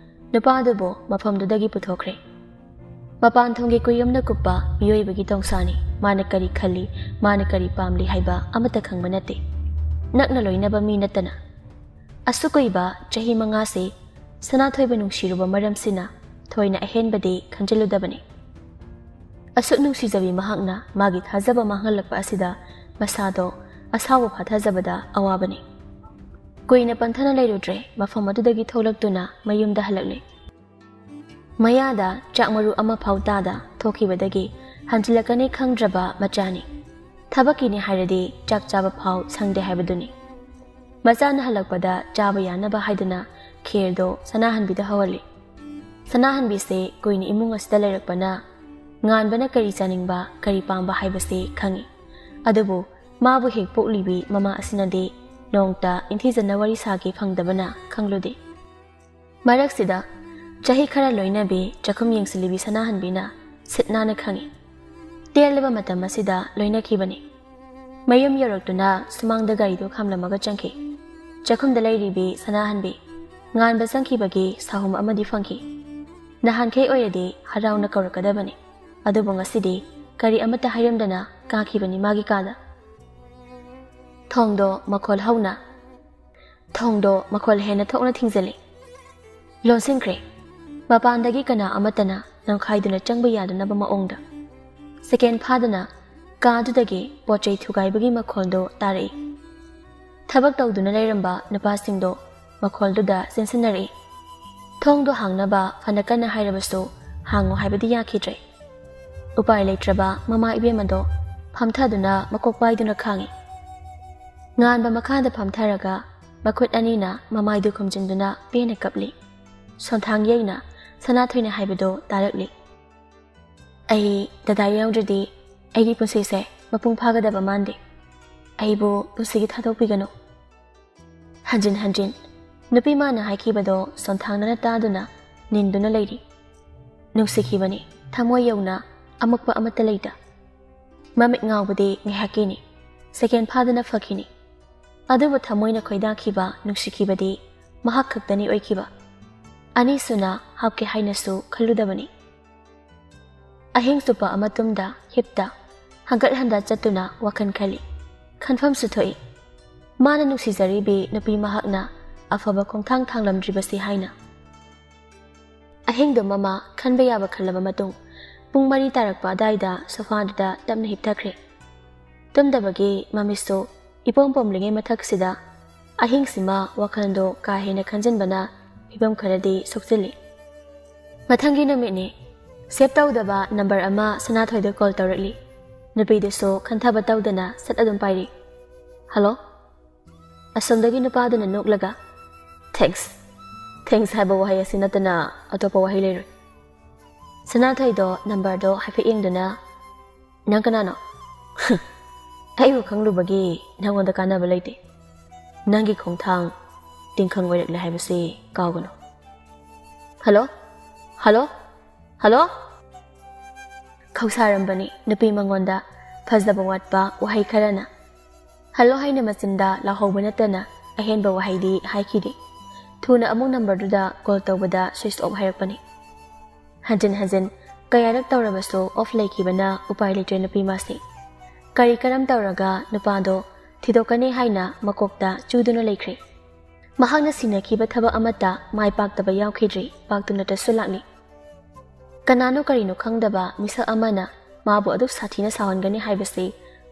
ꯅꯨꯄꯥ ꯑꯗꯨꯕꯨ ꯃꯐꯝꯗꯨꯗꯒꯤ ꯄꯨꯊꯣꯛꯈ꯭ꯔꯦ꯫ ꯃꯄꯥꯟ ꯊꯣꯡꯒꯤ ꯀꯨꯌꯣꯝꯅ ꯀꯨꯞꯄ ꯃꯤꯑꯣꯏꯕꯒꯤ ꯇꯣꯡꯁꯥꯅꯤ꯫ ꯃꯥꯅ ꯀꯔꯤ ꯈꯜꯂꯤ, ꯃꯥꯅ ꯀꯔꯤ ꯄꯥꯝꯂꯤ ꯍꯥꯏꯕ ꯑꯃꯠꯇ ꯈꯪꯕ ꯅꯠꯇꯦ, ꯅꯛꯅ ꯂꯣꯏꯅꯕ ꯃꯤ ꯅꯠꯇꯅ꯫ ꯑꯁꯨꯛ ꯀꯨꯏꯕ ꯆꯍꯤ ꯃꯉꯥꯁꯤ ꯁꯅꯥꯊꯣꯏꯕ ꯅꯨꯡꯁꯤꯔꯨꯕ ꯃꯔꯝꯁꯤꯅ ꯊꯣꯏꯅ ꯑꯍꯦꯟꯕꯗꯤ ꯈꯟꯖꯤꯜꯂꯨꯗꯕꯅꯤ꯫ ꯑꯁꯨꯛ ꯅꯨꯡꯁꯤꯖꯕꯤ ꯃꯍꯥꯛꯅ ꯃꯥꯒꯤ ꯊꯥꯖꯕ ꯃꯥꯡꯍꯜꯂꯛꯄ ꯑꯁꯤꯗ ꯃꯁꯥꯗꯣ ꯑꯁꯥꯎꯕ ꯐꯥꯊꯖꯕꯗ ꯑꯋꯥꯕꯅꯤ꯫ ꯀꯨꯏꯅ ꯄꯟꯊꯅ ꯂꯩꯔꯨꯗ꯭ꯔꯦ, ꯃꯐꯝ ꯑꯗꯨꯗꯒꯤ ꯊꯣꯛꯂꯛꯇꯨꯅ ꯃꯌꯨꯝꯗ ꯍꯜꯂꯛꯂꯦ꯫ ꯃꯌꯥꯗ ꯆꯥꯛ ꯃꯔꯨ ꯑꯃ ꯐꯥꯎ ꯇꯥꯗ ꯊꯣꯛꯈꯤꯕꯗꯒꯤ ꯍꯟꯖꯤꯜꯂꯛꯀꯅꯤ ꯈꯪꯗ꯭ꯔꯕ ꯃꯆꯥꯅꯤ꯫ ꯊꯕꯛꯀꯤꯅꯤ ꯍꯥꯏꯔꯗꯤ ꯆꯥꯛ ꯆꯥꯕ ꯐꯥꯎ ꯁꯪꯗꯦ ꯍꯥꯏꯕꯗꯨꯅꯤ꯫ ꯃꯆꯥꯅ ꯍꯜꯂꯛꯄꯗ ꯆꯥꯕ ꯌꯥꯅꯕ ꯍꯥꯏꯗꯨꯅ ꯈꯦꯔꯗꯣ ꯁꯅꯥꯍꯟꯕꯤꯗ ꯍꯧꯍꯜꯂꯤ꯫ ꯁꯅꯥꯍꯟꯕꯤꯁꯦ ꯀꯨꯏꯅ ꯏꯃꯨꯡ ꯑꯁꯤꯗ ꯂꯩꯔꯛꯄꯅ ꯉꯥꯟꯕꯅ ꯀꯔꯤ ꯆꯥꯅꯤꯡꯕ, ꯀꯔꯤ ꯄꯥꯝꯕ ꯍꯥꯏꯕꯁꯤ ꯈꯪꯏ꯫ ꯑꯗꯨꯕꯨ ꯃꯥꯕꯨ ꯍꯦꯛ ꯄꯣꯛꯂꯤꯕꯤ ꯃꯃꯥ ꯑꯁꯤꯅꯗꯤ ꯅꯣꯡꯇ ꯏꯟꯊꯤꯖꯅ ꯋꯥꯔꯤ ꯁꯥꯒꯦ ꯐꯪꯗꯕꯅ ꯈꯪꯂꯨꯗꯦ꯫ ꯃꯔꯛꯁꯤꯗ ꯆꯍꯤ ꯈꯔ ꯂꯣꯏꯅꯕꯤ ꯆꯥꯛꯈꯨꯝ ꯌꯦꯡꯁꯤꯜꯂꯤꯕꯤ ꯁꯅꯥꯍꯟꯕꯤꯅ ꯁꯤꯠ ꯅꯥꯟꯅ ꯈꯪꯏ꯫ ꯇꯦꯜꯂꯕ ꯃꯇꯝ ꯑꯁꯤꯗ ꯂꯣꯏꯅꯈꯤꯕꯅꯤ꯫ ꯃꯌꯨꯝ ꯌꯧꯔꯛꯇꯨꯅ ꯁꯨꯃꯥꯡꯗ ꯒꯥꯔꯤꯗꯨ ꯈꯥꯝꯂꯝꯃꯒ ꯆꯪꯈꯤ꯫ ꯆꯥꯛꯈꯨꯝꯗ ꯂꯩꯔꯤꯕꯤ ꯁꯅꯥꯍꯟꯕꯤ ꯉꯥꯟꯕ ꯆꯪꯈꯤꯕꯒꯤ ꯁꯥꯍꯨꯝ ꯑꯃꯗꯤ ꯐꯪꯈꯤ꯫ ꯅꯍꯥꯟꯈꯩ ꯑꯣꯏꯔꯗꯤ ꯍꯔꯥꯎꯅ ꯀꯧꯔꯛꯀꯗꯕꯅꯤ, ꯑꯗꯨꯕꯨ ꯉꯁꯤꯗꯤ ꯀꯔꯤ ꯑꯃꯠꯇ ꯍꯥꯏꯔꯝꯗꯅ ꯀꯥꯈꯤꯕꯅꯤ ꯃꯥꯒꯤ ꯀꯥꯗ꯫ ꯊꯣꯡꯗꯣ ꯃꯈꯣꯜ ꯍꯧꯅ ꯊꯣꯡꯗꯣ ꯃꯈꯣꯜ ꯍꯦꯟꯅ ꯊꯣꯛꯅ ꯊꯤꯡꯖꯤꯜꯂꯤ꯫ ꯂꯣꯟꯁꯤꯟꯈ꯭ꯔꯦ꯫ ꯃꯄꯥꯟꯗꯒꯤ ꯀꯅꯥ ꯑꯃꯠꯇꯅ ꯅꯝꯈꯥꯏꯗꯨꯅ ꯆꯪꯕ ꯌꯥꯗꯅꯕ ꯃꯑꯣꯡꯗ꯫ ꯁꯦꯀꯦꯟ ꯐꯥꯗꯅ ꯀꯥꯗꯨꯗꯒꯤ ꯄꯣꯠ ꯆꯩ ꯊꯨꯒꯥꯏꯕꯒꯤ ꯃꯈꯣꯜꯗꯣ ꯇꯥꯔꯛꯏ꯫ ꯊꯕꯛ ꯇꯧꯗꯨꯅ ꯂꯩꯔꯝꯕ ꯅꯨꯄꯥꯁꯤꯡꯗꯣ ꯃꯈꯣꯜꯗꯨꯗ ꯆꯦꯟꯁꯤꯟꯅꯔꯛꯏ꯫ ꯊꯣꯡꯗꯣ ꯍꯥꯡꯅꯕ ꯐꯅ ꯀꯟꯅ ꯍꯥꯏꯔꯕꯁꯨ ꯍꯥꯡꯉꯨ ꯍꯥꯏꯕꯗꯤ ꯌꯥꯈꯤꯗ꯭ꯔꯦ꯫ ꯎꯄꯥꯏ ꯂꯩꯇ꯭ꯔꯕ ꯃꯃꯥ ꯏꯕꯦꯝ ꯑꯗꯣ ꯐꯝꯊꯗꯨꯅ ꯃꯀꯣꯛ ꯄꯥꯏꯗꯨꯅ ꯈꯥꯡꯉꯤ꯫ ꯉꯥꯟꯕ ꯃꯈꯥꯗ ꯐꯝꯊꯔꯒ ꯃꯈꯨꯠ ꯑꯅꯤꯅ ꯃꯃꯥꯏꯗꯨ ꯈꯨꯝꯖꯤꯟꯗꯨꯅ ꯄꯦꯟꯅ ꯀꯞꯂꯤ꯫ ꯁꯣꯟꯊꯥꯡ ꯌꯩꯅ ꯁꯅꯥꯊꯣꯏꯅ ꯍꯥꯏꯕꯗꯨ ꯇꯥꯔꯛꯂꯤ꯫ "ꯑꯩ ꯗꯗꯥ ꯌꯥꯎꯗ꯭ꯔꯗꯤ ꯑꯩꯒꯤ ꯄꯨꯟꯁꯤꯁꯦ ꯃꯄꯨꯡ ꯐꯥꯒꯗꯕ ꯃꯥꯟꯗꯦ꯫ ꯑꯩꯕꯨ ꯄꯨꯟꯁꯤꯒꯤ ꯊꯥꯗꯣꯛꯄꯤꯒꯅꯨ"꯫ ꯍꯟꯖꯤꯟ ꯍꯟꯖꯤꯟ ꯅꯨꯄꯤ ꯃꯥꯅ ꯍꯥꯏꯈꯤꯕꯗꯣ ꯁꯣꯟꯊꯥꯡꯅꯅ ꯇꯥꯗꯨꯅ ꯅꯤꯟꯗꯨꯅ ꯂꯩꯔꯤ꯫ ꯅꯨꯡꯁꯤꯈꯤꯕꯅꯤ, ꯊꯃꯣꯏ ꯌꯧꯅ ꯑꯃꯛꯄ ꯑꯃꯠꯇ ꯂꯩꯇ꯫ ꯃꯃꯤꯠ ꯉꯥꯎꯕꯗꯤ ꯉꯥꯏꯍꯥꯛꯀꯤꯅꯤ, ꯁꯦꯀꯦꯟ ꯐꯥꯗꯅ ꯐꯈꯤꯅꯤ꯫ ꯑꯗꯨꯕꯨ ꯊꯃꯣꯏꯅ ꯈꯣꯏꯗꯥꯈꯤꯕ, ꯅꯨꯡꯁꯤꯈꯤꯕꯗꯤ ꯃꯍꯥꯛ ꯈꯛꯇꯅꯤ ꯑꯣꯏꯈꯤꯕ꯫ ꯑꯅꯤꯁꯨꯅ ꯍꯥꯞꯀꯦ ꯍꯥꯏꯅꯁꯨ ꯈꯜꯂꯨꯗꯕꯅꯤ꯫ ꯑꯍꯤꯡ ꯆꯨꯞꯄ ꯑꯃ ꯇꯨꯝꯗ ꯍꯤꯞꯇ ꯍꯪꯒꯠ ꯍꯟꯗ ꯆꯠꯇꯨꯅ ꯋꯥꯈꯜ ꯈꯜꯂꯤ꯫ ꯈꯟꯐꯝꯁꯨ ꯊꯣꯛꯏ, ꯃꯥꯅ ꯅꯨꯡꯁꯤꯖꯔꯤꯕꯤ ꯅꯨꯄꯤ ꯃꯍꯥꯛꯅ ꯑꯐꯕ ꯈꯣꯡꯊꯥꯡ ꯊꯥꯡꯂꯝꯗ꯭ꯔꯤꯕꯁꯤ ꯍꯥꯏꯅ꯫ ꯑꯍꯤꯡꯗꯨ ꯃꯃꯥ ꯈꯟꯕ ꯌꯥꯕ ꯈꯜꯂꯕ ꯃꯇꯨꯡ, ꯄꯨꯡ ꯃꯔꯤ ꯇꯥꯔꯛꯄ ꯑꯗꯥꯏꯗ ꯁꯣꯐꯥꯗꯨꯗ ꯇꯞꯅ ꯍꯤꯞꯊꯈ꯭ꯔꯦ꯫ ꯇꯨꯝꯗꯕꯒꯤ ꯃꯃꯤꯠꯁꯨ ꯏꯄꯣꯝ ꯄꯣꯝꯂꯤꯉꯩ ꯃꯊꯛꯁꯤꯗ ꯑꯍꯤꯡꯁꯤꯃ ꯋꯥꯈꯜꯗꯣ ꯀꯥ ꯍꯦꯟꯅ ꯈꯟꯖꯤꯟꯕꯅ ꯐꯤꯕꯝ ꯈꯔꯗꯤ ꯁꯣꯛꯆꯤꯜꯂꯤ꯫ ꯃꯊꯪꯒꯤ ꯅꯨꯃꯤꯠꯅꯤ꯫ ꯁꯦꯞ ꯇꯧꯗꯕ ꯅꯝꯕꯔ ꯑꯃ ꯁꯅꯥꯊꯣꯏꯗ ꯀꯣꯜ ꯇꯧꯔꯛꯂꯤ꯫ ꯅꯨꯄꯤꯗꯨꯁꯨ ꯈꯟꯊꯕ ꯇꯧꯗꯅ ꯁꯠ ꯑꯗꯨꯝ ꯄꯥꯏꯔꯤ꯫ "ꯍꯜꯂꯣ?" ꯑꯁꯣꯝꯗꯒꯤ ꯅꯨꯄꯥꯗꯨꯅ ꯅꯣꯛꯂꯒ, "ꯊꯦꯡꯛꯁ꯫ ꯊꯦꯡꯛꯁ ꯍꯥꯏꯕ ꯋꯥꯍꯩ ꯑꯁꯤ ꯅꯠꯇꯅ ꯑꯇꯣꯞꯄ ꯋꯥꯍꯩ ꯂꯩꯔꯣꯏ꯫" ꯁꯅꯥꯊꯣꯏꯗꯣ ꯅꯝꯕꯔꯗꯣ ꯍꯥꯏꯐꯦꯠ ꯌꯦꯡꯗꯨꯅ, "ꯅꯪ ꯀꯅꯥꯅꯣ?" "ꯑꯩꯕꯨ ꯈꯪꯂꯨꯕꯒꯤ ꯅꯪꯉꯣꯟꯗ ꯀꯥꯟꯅꯕ ꯂꯩꯇꯦ꯫ ꯅꯪꯒꯤ ꯈꯣꯡꯊꯥꯡ ꯇꯤꯡꯈꯪ ꯑꯣꯏꯔꯛꯂꯦ ꯍꯥꯏꯕꯁꯤ ꯀꯥꯎꯒꯅꯨ꯫" "ꯍꯜꯂꯣ? ꯍꯜꯂꯣ? ꯍꯜꯂꯣ?" ꯈꯧꯁꯥꯔꯝꯕꯅꯤ ꯅꯨꯄꯤ ꯃꯉꯣꯟꯗ ꯐꯖꯕ ꯋꯥꯠꯄ ꯋꯥꯍꯩ ꯈꯔꯅ꯫ "ꯍꯜꯂꯣ" ꯍꯥꯏꯅ ꯃꯆꯤꯟꯗ ꯂꯥꯎꯍꯧꯕ ꯅꯠꯇꯅ ꯑꯍꯦꯟꯕ ꯋꯥꯍꯩꯗꯤ ꯍꯥꯏꯈꯤꯗꯦ꯫ ꯊꯨꯅ ꯑꯃꯨꯛ ꯅꯝꯕꯔꯗꯨꯗ ꯀꯣꯜ ꯇꯧꯕꯗ ꯁ꯭ꯋꯤꯆ ꯑꯣꯐ ꯍꯥꯏꯔꯛꯄꯅꯤ꯫ ꯍꯟꯖꯤꯟ ꯍꯟꯖꯤꯟ ꯀꯌꯥꯔꯛ ꯇꯧꯔꯕꯁꯨ ꯑꯣꯐ ꯂꯩꯈꯤꯕꯅ ꯎꯄꯥꯏ ꯂꯩꯇ꯭ꯔꯦ ꯅꯨꯄꯤ ꯃꯥꯁꯤ꯫ ꯀꯔꯤ ꯀꯔꯝ ꯇꯧꯔꯒ ꯅꯨꯄꯥꯗꯣ ꯊꯤꯗꯣꯛꯀꯅꯤ ꯍꯥꯏꯅ ꯃꯀꯣꯛꯇ ꯆꯨꯗꯨꯅ ꯂꯩꯈ꯭ꯔꯦ꯫ ꯃꯍꯥꯛꯅ ꯁꯤꯟꯅꯈꯤꯕ ꯊꯕꯛ ꯑꯃꯠꯇ ꯃꯥꯏ ꯄꯥꯛꯇꯕ ꯌꯥꯎꯈꯤꯗ꯭ꯔꯤ, ꯄꯥꯛꯇꯨꯅꯇꯁꯨ ꯂꯥꯛꯂꯤ꯫ ꯀꯅꯥꯅꯣ ꯀꯔꯤꯅꯣ ꯈꯪꯗꯕ ꯃꯤꯁꯛ ꯑꯃꯅ ꯃꯥꯕꯨ ꯑꯗꯨꯛ ꯁꯥꯊꯤꯅ ꯁꯥꯎꯍꯟꯒꯅꯤ ꯍꯥꯏꯕꯁꯤ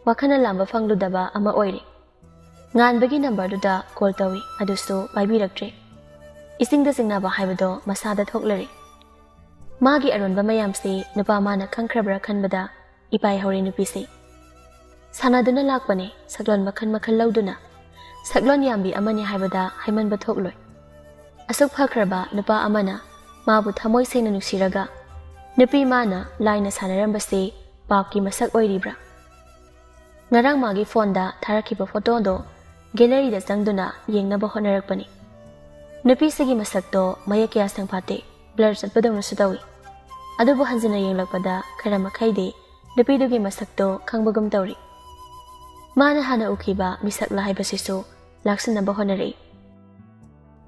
ꯋꯥꯈꯜꯅ ꯂꯥꯝꯕ ꯐꯪꯂꯨꯗꯕ ꯑꯃ ꯑꯣꯏꯔꯦ꯫ ꯉꯥꯟꯕꯒꯤ ꯅꯝꯕꯔꯗꯨꯗ ꯀꯣꯜ ꯇꯧꯏ, ꯑꯗꯨꯁꯨ ꯄꯥꯏꯕꯤꯔꯛꯇ꯭ꯔꯦ꯫ ꯏꯁꯤꯡꯗ ꯆꯤꯡꯅꯕ ꯍꯥꯏꯕꯗꯣ ꯃꯁꯥꯗ ꯊꯣꯛꯂꯔꯦ꯫ ꯃꯥꯒꯤ ꯑꯔꯣꯟꯕ ꯃꯌꯥꯝꯁꯤ ꯅꯨꯄꯥ ꯃꯥꯅ ꯈꯪꯈ꯭ꯔꯕ꯭ꯔꯥ ꯈꯟꯕꯗ ꯏꯄꯥꯏ ꯍꯧꯔꯦ ꯅꯨꯄꯤꯁꯤ꯫ ꯁꯥꯟꯅꯗꯨꯅ ꯂꯥꯛꯄꯅꯦ, ꯁꯛꯂꯣꯟ ꯃꯈꯜ ꯃꯈꯜ ꯂꯧꯗꯨꯅ꯫ ꯁꯛꯂꯣꯟ ꯌꯥꯝꯕꯤ ꯑꯃꯅꯤ ꯍꯥꯏꯕꯗ ꯍꯥꯏꯃꯟꯕ ꯊꯣꯛꯂꯣꯏ꯫ ꯑꯁꯨꯛ ꯐꯈ꯭ꯔꯕ ꯅꯨꯄꯥ ꯑꯃꯅ ꯃꯥꯕꯨ ꯊꯃꯣꯏ ꯁꯦꯡꯅ ꯅꯨꯡꯁꯤꯔꯒ, ꯅꯨꯄꯤ ꯃꯥꯅ ꯂꯥꯏꯅ ꯁꯥꯟꯅꯔꯝꯕꯁꯤ ꯄꯥꯞꯀꯤ ꯃꯁꯛ ꯑꯣꯏꯔꯤꯕ꯭ꯔꯥ? ꯉꯔꯥꯡ ꯃꯥꯒꯤ ꯐꯣꯟꯗ ꯊꯥꯔꯛꯈꯤꯕ ꯐꯣꯇꯣꯗꯣ ꯒꯦꯂꯔꯤꯗ ꯆꯪꯗꯨꯅ ꯌꯦꯡꯅꯕ ꯍꯣꯠꯅꯔꯛꯄꯅꯤ꯫ ꯅꯨꯄꯤꯁꯤꯒꯤ ꯃꯁꯛꯇꯣ ꯃꯌꯦꯛ ꯀꯌꯥ ꯁꯦꯡꯐꯥꯠꯇꯦ, ꯕ꯭ꯂꯔ ꯆꯠꯄꯗꯧꯅꯁꯨ ꯇꯧꯏ꯫ ꯑꯗꯨꯕꯨ ꯍꯟꯖꯤꯟꯅ ꯌꯦꯡꯂꯛꯄꯗ ꯈꯔ ꯃꯈꯩꯗꯤ ꯅꯨꯄꯤꯗꯨꯒꯤ ꯃꯁꯛꯇꯣ ꯈꯪꯕꯒꯨꯝ ꯇꯧꯔꯤ꯫ ꯃꯥꯅ ꯍꯥꯟꯅ ꯎꯈꯤꯕ ꯃꯤꯁꯛꯂ ꯍꯥꯏꯕꯁꯤꯁꯨ ꯂꯥꯛꯁꯤꯟꯅꯕ ꯍꯣꯠꯅꯔꯛꯏ꯫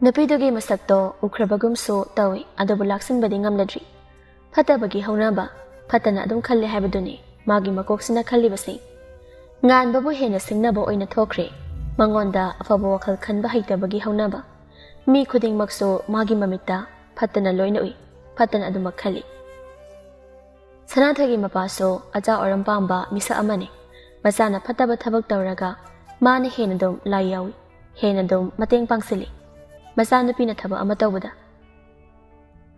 ꯅꯨꯄꯤꯗꯨꯒꯤ ꯃꯁꯛꯇꯣ ꯎꯈ꯭ꯔꯕꯒꯨꯝꯁꯨ ꯇꯧꯏ, ꯑꯗꯨꯕꯨ ꯂꯥꯛꯁꯤꯟꯕꯗꯤ ꯉꯝꯂꯗ꯭ꯔꯤ꯫ ꯐꯠꯇꯕꯒꯤ ꯍꯧꯅꯕ, ꯐꯠꯇꯅ ꯑꯗꯨꯝ ꯈꯜꯂꯦ ꯍꯥꯏꯕꯗꯨꯅꯤ ꯃꯥꯒꯤ ꯃꯀꯣꯛꯁꯤꯅ ꯈꯜꯂꯤꯕꯁꯤ꯫ ꯉꯥꯟꯕꯕꯨ ꯍꯦꯟꯅ ꯁꯤꯡꯅꯕ ꯑꯣꯏꯅ ꯊꯣꯛꯈ꯭ꯔꯦ꯫ ꯃꯉꯣꯟꯗ ꯑꯐꯕ ꯋꯥꯈꯜ ꯈꯟꯕ ꯍꯩꯇꯕꯒꯤ ꯍꯧꯅꯕ꯫ ꯃꯤ ꯈꯨꯗꯤꯡꯃꯛꯁꯨ ꯃꯥꯒꯤ ꯃꯃꯤꯠꯇ ꯐꯠꯇꯅ ꯂꯣꯏꯅ ꯎꯏ, ꯐꯠꯇꯅ ꯑꯗꯨꯃꯛ ꯈꯜꯂꯤ꯫ ꯁꯅꯥꯊꯣꯏꯒꯤ ꯃꯄꯥꯁꯨ ꯑꯆꯥ ꯑꯣꯔꯝ ꯄꯥꯝꯕ ꯃꯤꯁꯛ ꯑꯃꯅꯤ꯫ ꯃꯆꯥꯅ ꯐꯠꯇꯕ ꯊꯕꯛ ꯇꯧꯔꯒ ꯃꯥꯅ ꯍꯦꯟꯅ ꯑꯗꯨꯝ ꯂꯥꯏ ꯌꯥꯎꯏ, ꯍꯦꯟꯅ ꯑꯗꯨꯝ ꯃꯇꯦꯡ ꯄꯥꯡꯁꯤꯜꯂꯤ꯫ ꯃꯆꯥꯅꯨꯄꯤꯅ ꯊꯕꯛ ꯑꯃ ꯇꯧꯕꯗ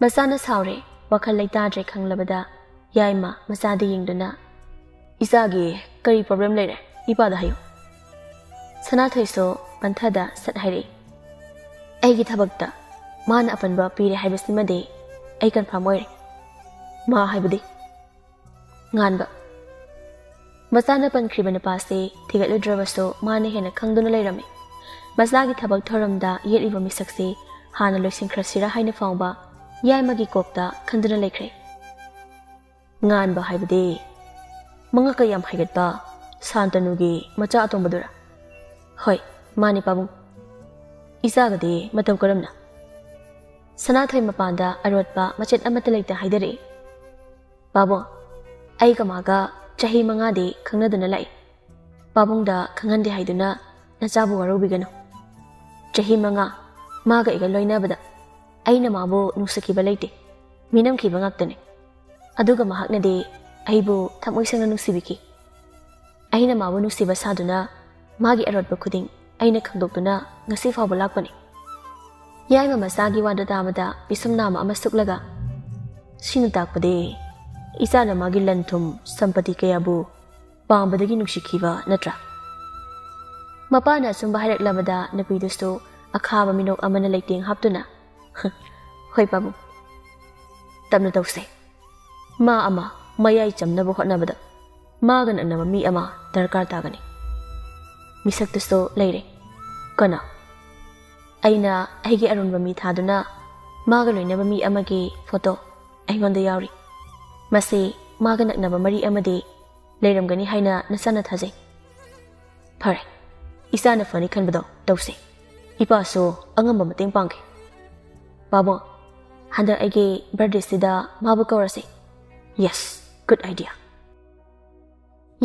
ꯃꯆꯥꯅ ꯁꯥꯎꯔꯦ, ꯋꯥꯈꯜ ꯂꯩꯇꯥꯗ꯭ꯔꯦ ꯈꯪꯂꯕꯗ ꯌꯥꯏꯃ ꯃꯆꯥꯗ ꯌꯦꯡꯗꯨꯅ, "ꯏꯆꯥꯒꯤ ꯀꯔꯤ ꯄ꯭ꯔꯣꯕ꯭ꯂꯦꯝ ꯂꯩꯔꯦ? ꯏꯄꯥꯗ ꯍꯥꯏꯌꯨ꯫" ꯁꯅꯥꯊꯣꯏꯁꯨ ꯄꯟꯊꯗ ꯁꯠ ꯍꯥꯏꯔꯛꯏ, "ꯑꯩꯒꯤ ꯊꯕꯛꯇ ꯃꯥꯅ ꯑꯄꯟꯕ ꯄꯤꯔꯦ ꯍꯥꯏꯕꯁꯤꯃꯗꯤ ꯑꯩ ꯀꯟꯐꯥꯔꯝ ꯑꯣꯏꯔꯦ꯫" "ꯃꯥ ꯍꯥꯏꯕꯗꯤ?" "ꯉꯥꯟꯕ꯫" ꯃꯆꯥꯅ ꯄꯟꯈ꯭ꯔꯤꯕ ꯅꯨꯄꯥꯁꯤ ꯊꯤꯒꯠꯂꯨꯗ꯭ꯔꯕꯁꯨ ꯃꯥꯅ ꯍꯦꯟꯅ ꯈꯪꯗꯨꯅ ꯂꯩꯔꯝꯃꯤ꯫ ꯃꯆꯥꯒꯤ ꯊꯕꯛ ꯊꯧꯔꯝꯗ ꯌꯦꯠꯂꯤꯕ ꯃꯤꯁꯛꯁꯤ ꯍꯥꯟꯅ ꯂꯣꯏꯁꯤꯟꯈ꯭ꯔꯁꯤꯔꯥ ꯍꯥꯏꯅ ꯐꯥꯎꯕ ꯌꯥꯏꯃꯒꯤ ꯀꯣꯛꯇ ꯈꯟꯗꯨꯅ ꯂꯩꯈ꯭ꯔꯦ꯫ "ꯉꯥꯟꯕ ꯍꯥꯏꯕꯗꯤ ꯃꯉꯛꯀ ꯌꯥꯝ ꯍꯥꯏꯒꯠꯄ ꯁꯥꯟꯇꯅꯨꯒꯤ ꯃꯆꯥ ꯑꯇꯣꯝꯕꯗꯨꯔꯥ?" "ꯍꯣꯏ, ꯃꯥꯅꯤ ꯄꯥꯕꯨꯡ꯫" "ꯏꯆꯥꯒꯗꯤ ꯃꯇꯧ ꯀꯔꯝꯅ?" ꯁꯅꯥꯊꯣꯏ ꯃꯄꯥꯟꯗ ꯑꯔꯣꯠꯄ ꯃꯆꯦꯠ ꯑꯃꯠꯇ ꯂꯩꯇ ꯍꯥꯏꯗꯔꯛꯏ꯫ "ꯄꯥꯕꯨꯡ, ꯑꯩꯒ ꯃꯥꯒ ꯆꯍꯤ ꯃꯉꯥꯗꯤ ꯈꯪꯅꯗꯨꯅ ꯂꯥꯛꯏ꯫ ꯄꯥꯕꯨꯡꯗ ꯈꯪꯍꯟꯗꯦ ꯍꯥꯏꯗꯨꯅ ꯅꯆꯥꯕꯨ ꯋꯥꯔꯧꯕꯤꯒꯅꯨ꯫ ꯆꯍꯤ ꯃꯉꯥ ꯃꯥꯒ ꯑꯩꯒ ꯂꯣꯏꯅꯕꯗ ꯑꯩꯅ ꯃꯥꯕꯨ ꯅꯨꯡꯁꯤꯈꯤꯕ ꯂꯩꯇꯦ, ꯃꯤꯅꯝꯈꯤꯕ ꯉꯥꯛꯇꯅꯤ꯫ ꯑꯗꯨꯒ ꯃꯍꯥꯛꯅꯗꯤ ꯑꯩꯕꯨ ꯊꯃꯣꯏ ꯁꯦꯡꯅ ꯅꯨꯡꯁꯤꯕꯤꯈꯤ꯫ ꯑꯩꯅ ꯃꯥꯕꯨ ꯅꯨꯡꯁꯤꯕ ꯁꯥꯗꯨꯅ ꯃꯥꯒꯤ ꯑꯔꯣꯠꯄ ꯈꯨꯗꯤꯡ ꯑꯩꯅ ꯈꯪꯗꯣꯛꯇꯨꯅ ꯉꯁꯤ ꯐꯥꯎꯕ ꯂꯥꯛꯄꯅꯤ꯫" ꯌꯥꯏꯃ ꯃꯆꯥꯒꯤ ꯋꯥꯗꯨ ꯇꯥꯕꯗ ꯄꯤꯁꯨꯝ ꯅꯥꯝꯃ ꯑꯃ ꯁꯨꯛꯂꯒ, "ꯁꯤꯅ ꯇꯥꯛꯄꯗꯤ ꯏꯆꯥꯅ ꯃꯥꯒꯤ ꯂꯟ ꯊꯨꯝ ꯁꯝꯄꯇꯤ ꯀꯌꯥꯕꯨ ꯄꯥꯝꯕꯗꯒꯤ ꯅꯨꯡꯁꯤꯈꯤꯕ ꯅꯠꯇ꯭ꯔꯥ?" ꯃꯄꯥꯅ ꯑꯆꯨꯝꯕ ꯍꯥꯏꯔꯛꯂꯕꯗ ꯅꯨꯄꯤꯗꯨꯁꯨ ꯑꯈꯥꯕ ꯃꯤꯅꯣꯛ ꯑꯃꯅ ꯂꯩꯇꯦꯡ ꯍꯥꯞꯇꯨꯅ, "ꯍꯣꯏ ꯄꯥꯕꯨꯡ, ꯇꯞꯅ ꯇꯧꯁꯦ꯫ ꯃꯥ ꯑꯃ ꯃꯌꯥꯏ ꯆꯝꯅꯕ ꯍꯣꯠꯅꯕꯗ ꯃꯥꯒ ꯅꯛꯅꯕ ꯃꯤ ꯑꯃ ꯗꯔꯀꯥꯔ ꯇꯥꯒꯅꯤ꯫" ꯃꯤꯁꯛꯇꯨꯁꯨ ꯂꯩꯔꯦ꯫ "ꯀꯅꯥ?" ꯑꯩꯅ ꯑꯩꯒꯤ ꯑꯔꯣꯟꯕ ꯃꯤ ꯊꯥꯗꯨꯅ ꯃꯥꯒ ꯂꯣꯏꯅꯕ ꯃꯤ ꯑꯃꯒꯤ ꯐꯣꯇꯣ ꯑꯩꯉꯣꯟꯗ ꯌꯥꯎꯔꯤ꯫ ꯃꯁꯤ ꯃꯥꯒ ꯅꯛꯅꯕ ꯃꯔꯤ ꯑꯃꯗꯤ ꯂꯩꯔꯝꯒꯅꯤ ꯍꯥꯏꯅ ꯅꯆꯥꯅ ꯊꯥꯖꯩ꯫ ꯐꯔꯦ, ꯏꯆꯥꯅ ꯐꯅꯤ ꯈꯟꯕꯗꯣ ꯇꯧꯁꯤ꯫ ꯏꯄꯥꯁꯨ ꯑꯉꯝꯕ ꯃꯇꯦꯡ ꯄꯥꯡꯒꯦ꯫ ꯄꯥꯕꯨꯡ, ꯍꯟꯗꯛ ꯑꯩꯒꯤ ꯕꯥꯔꯗꯦꯁꯤꯗ ꯃꯥꯕꯨ ꯀꯧꯔꯁꯤ꯫ Yes, good idea꯫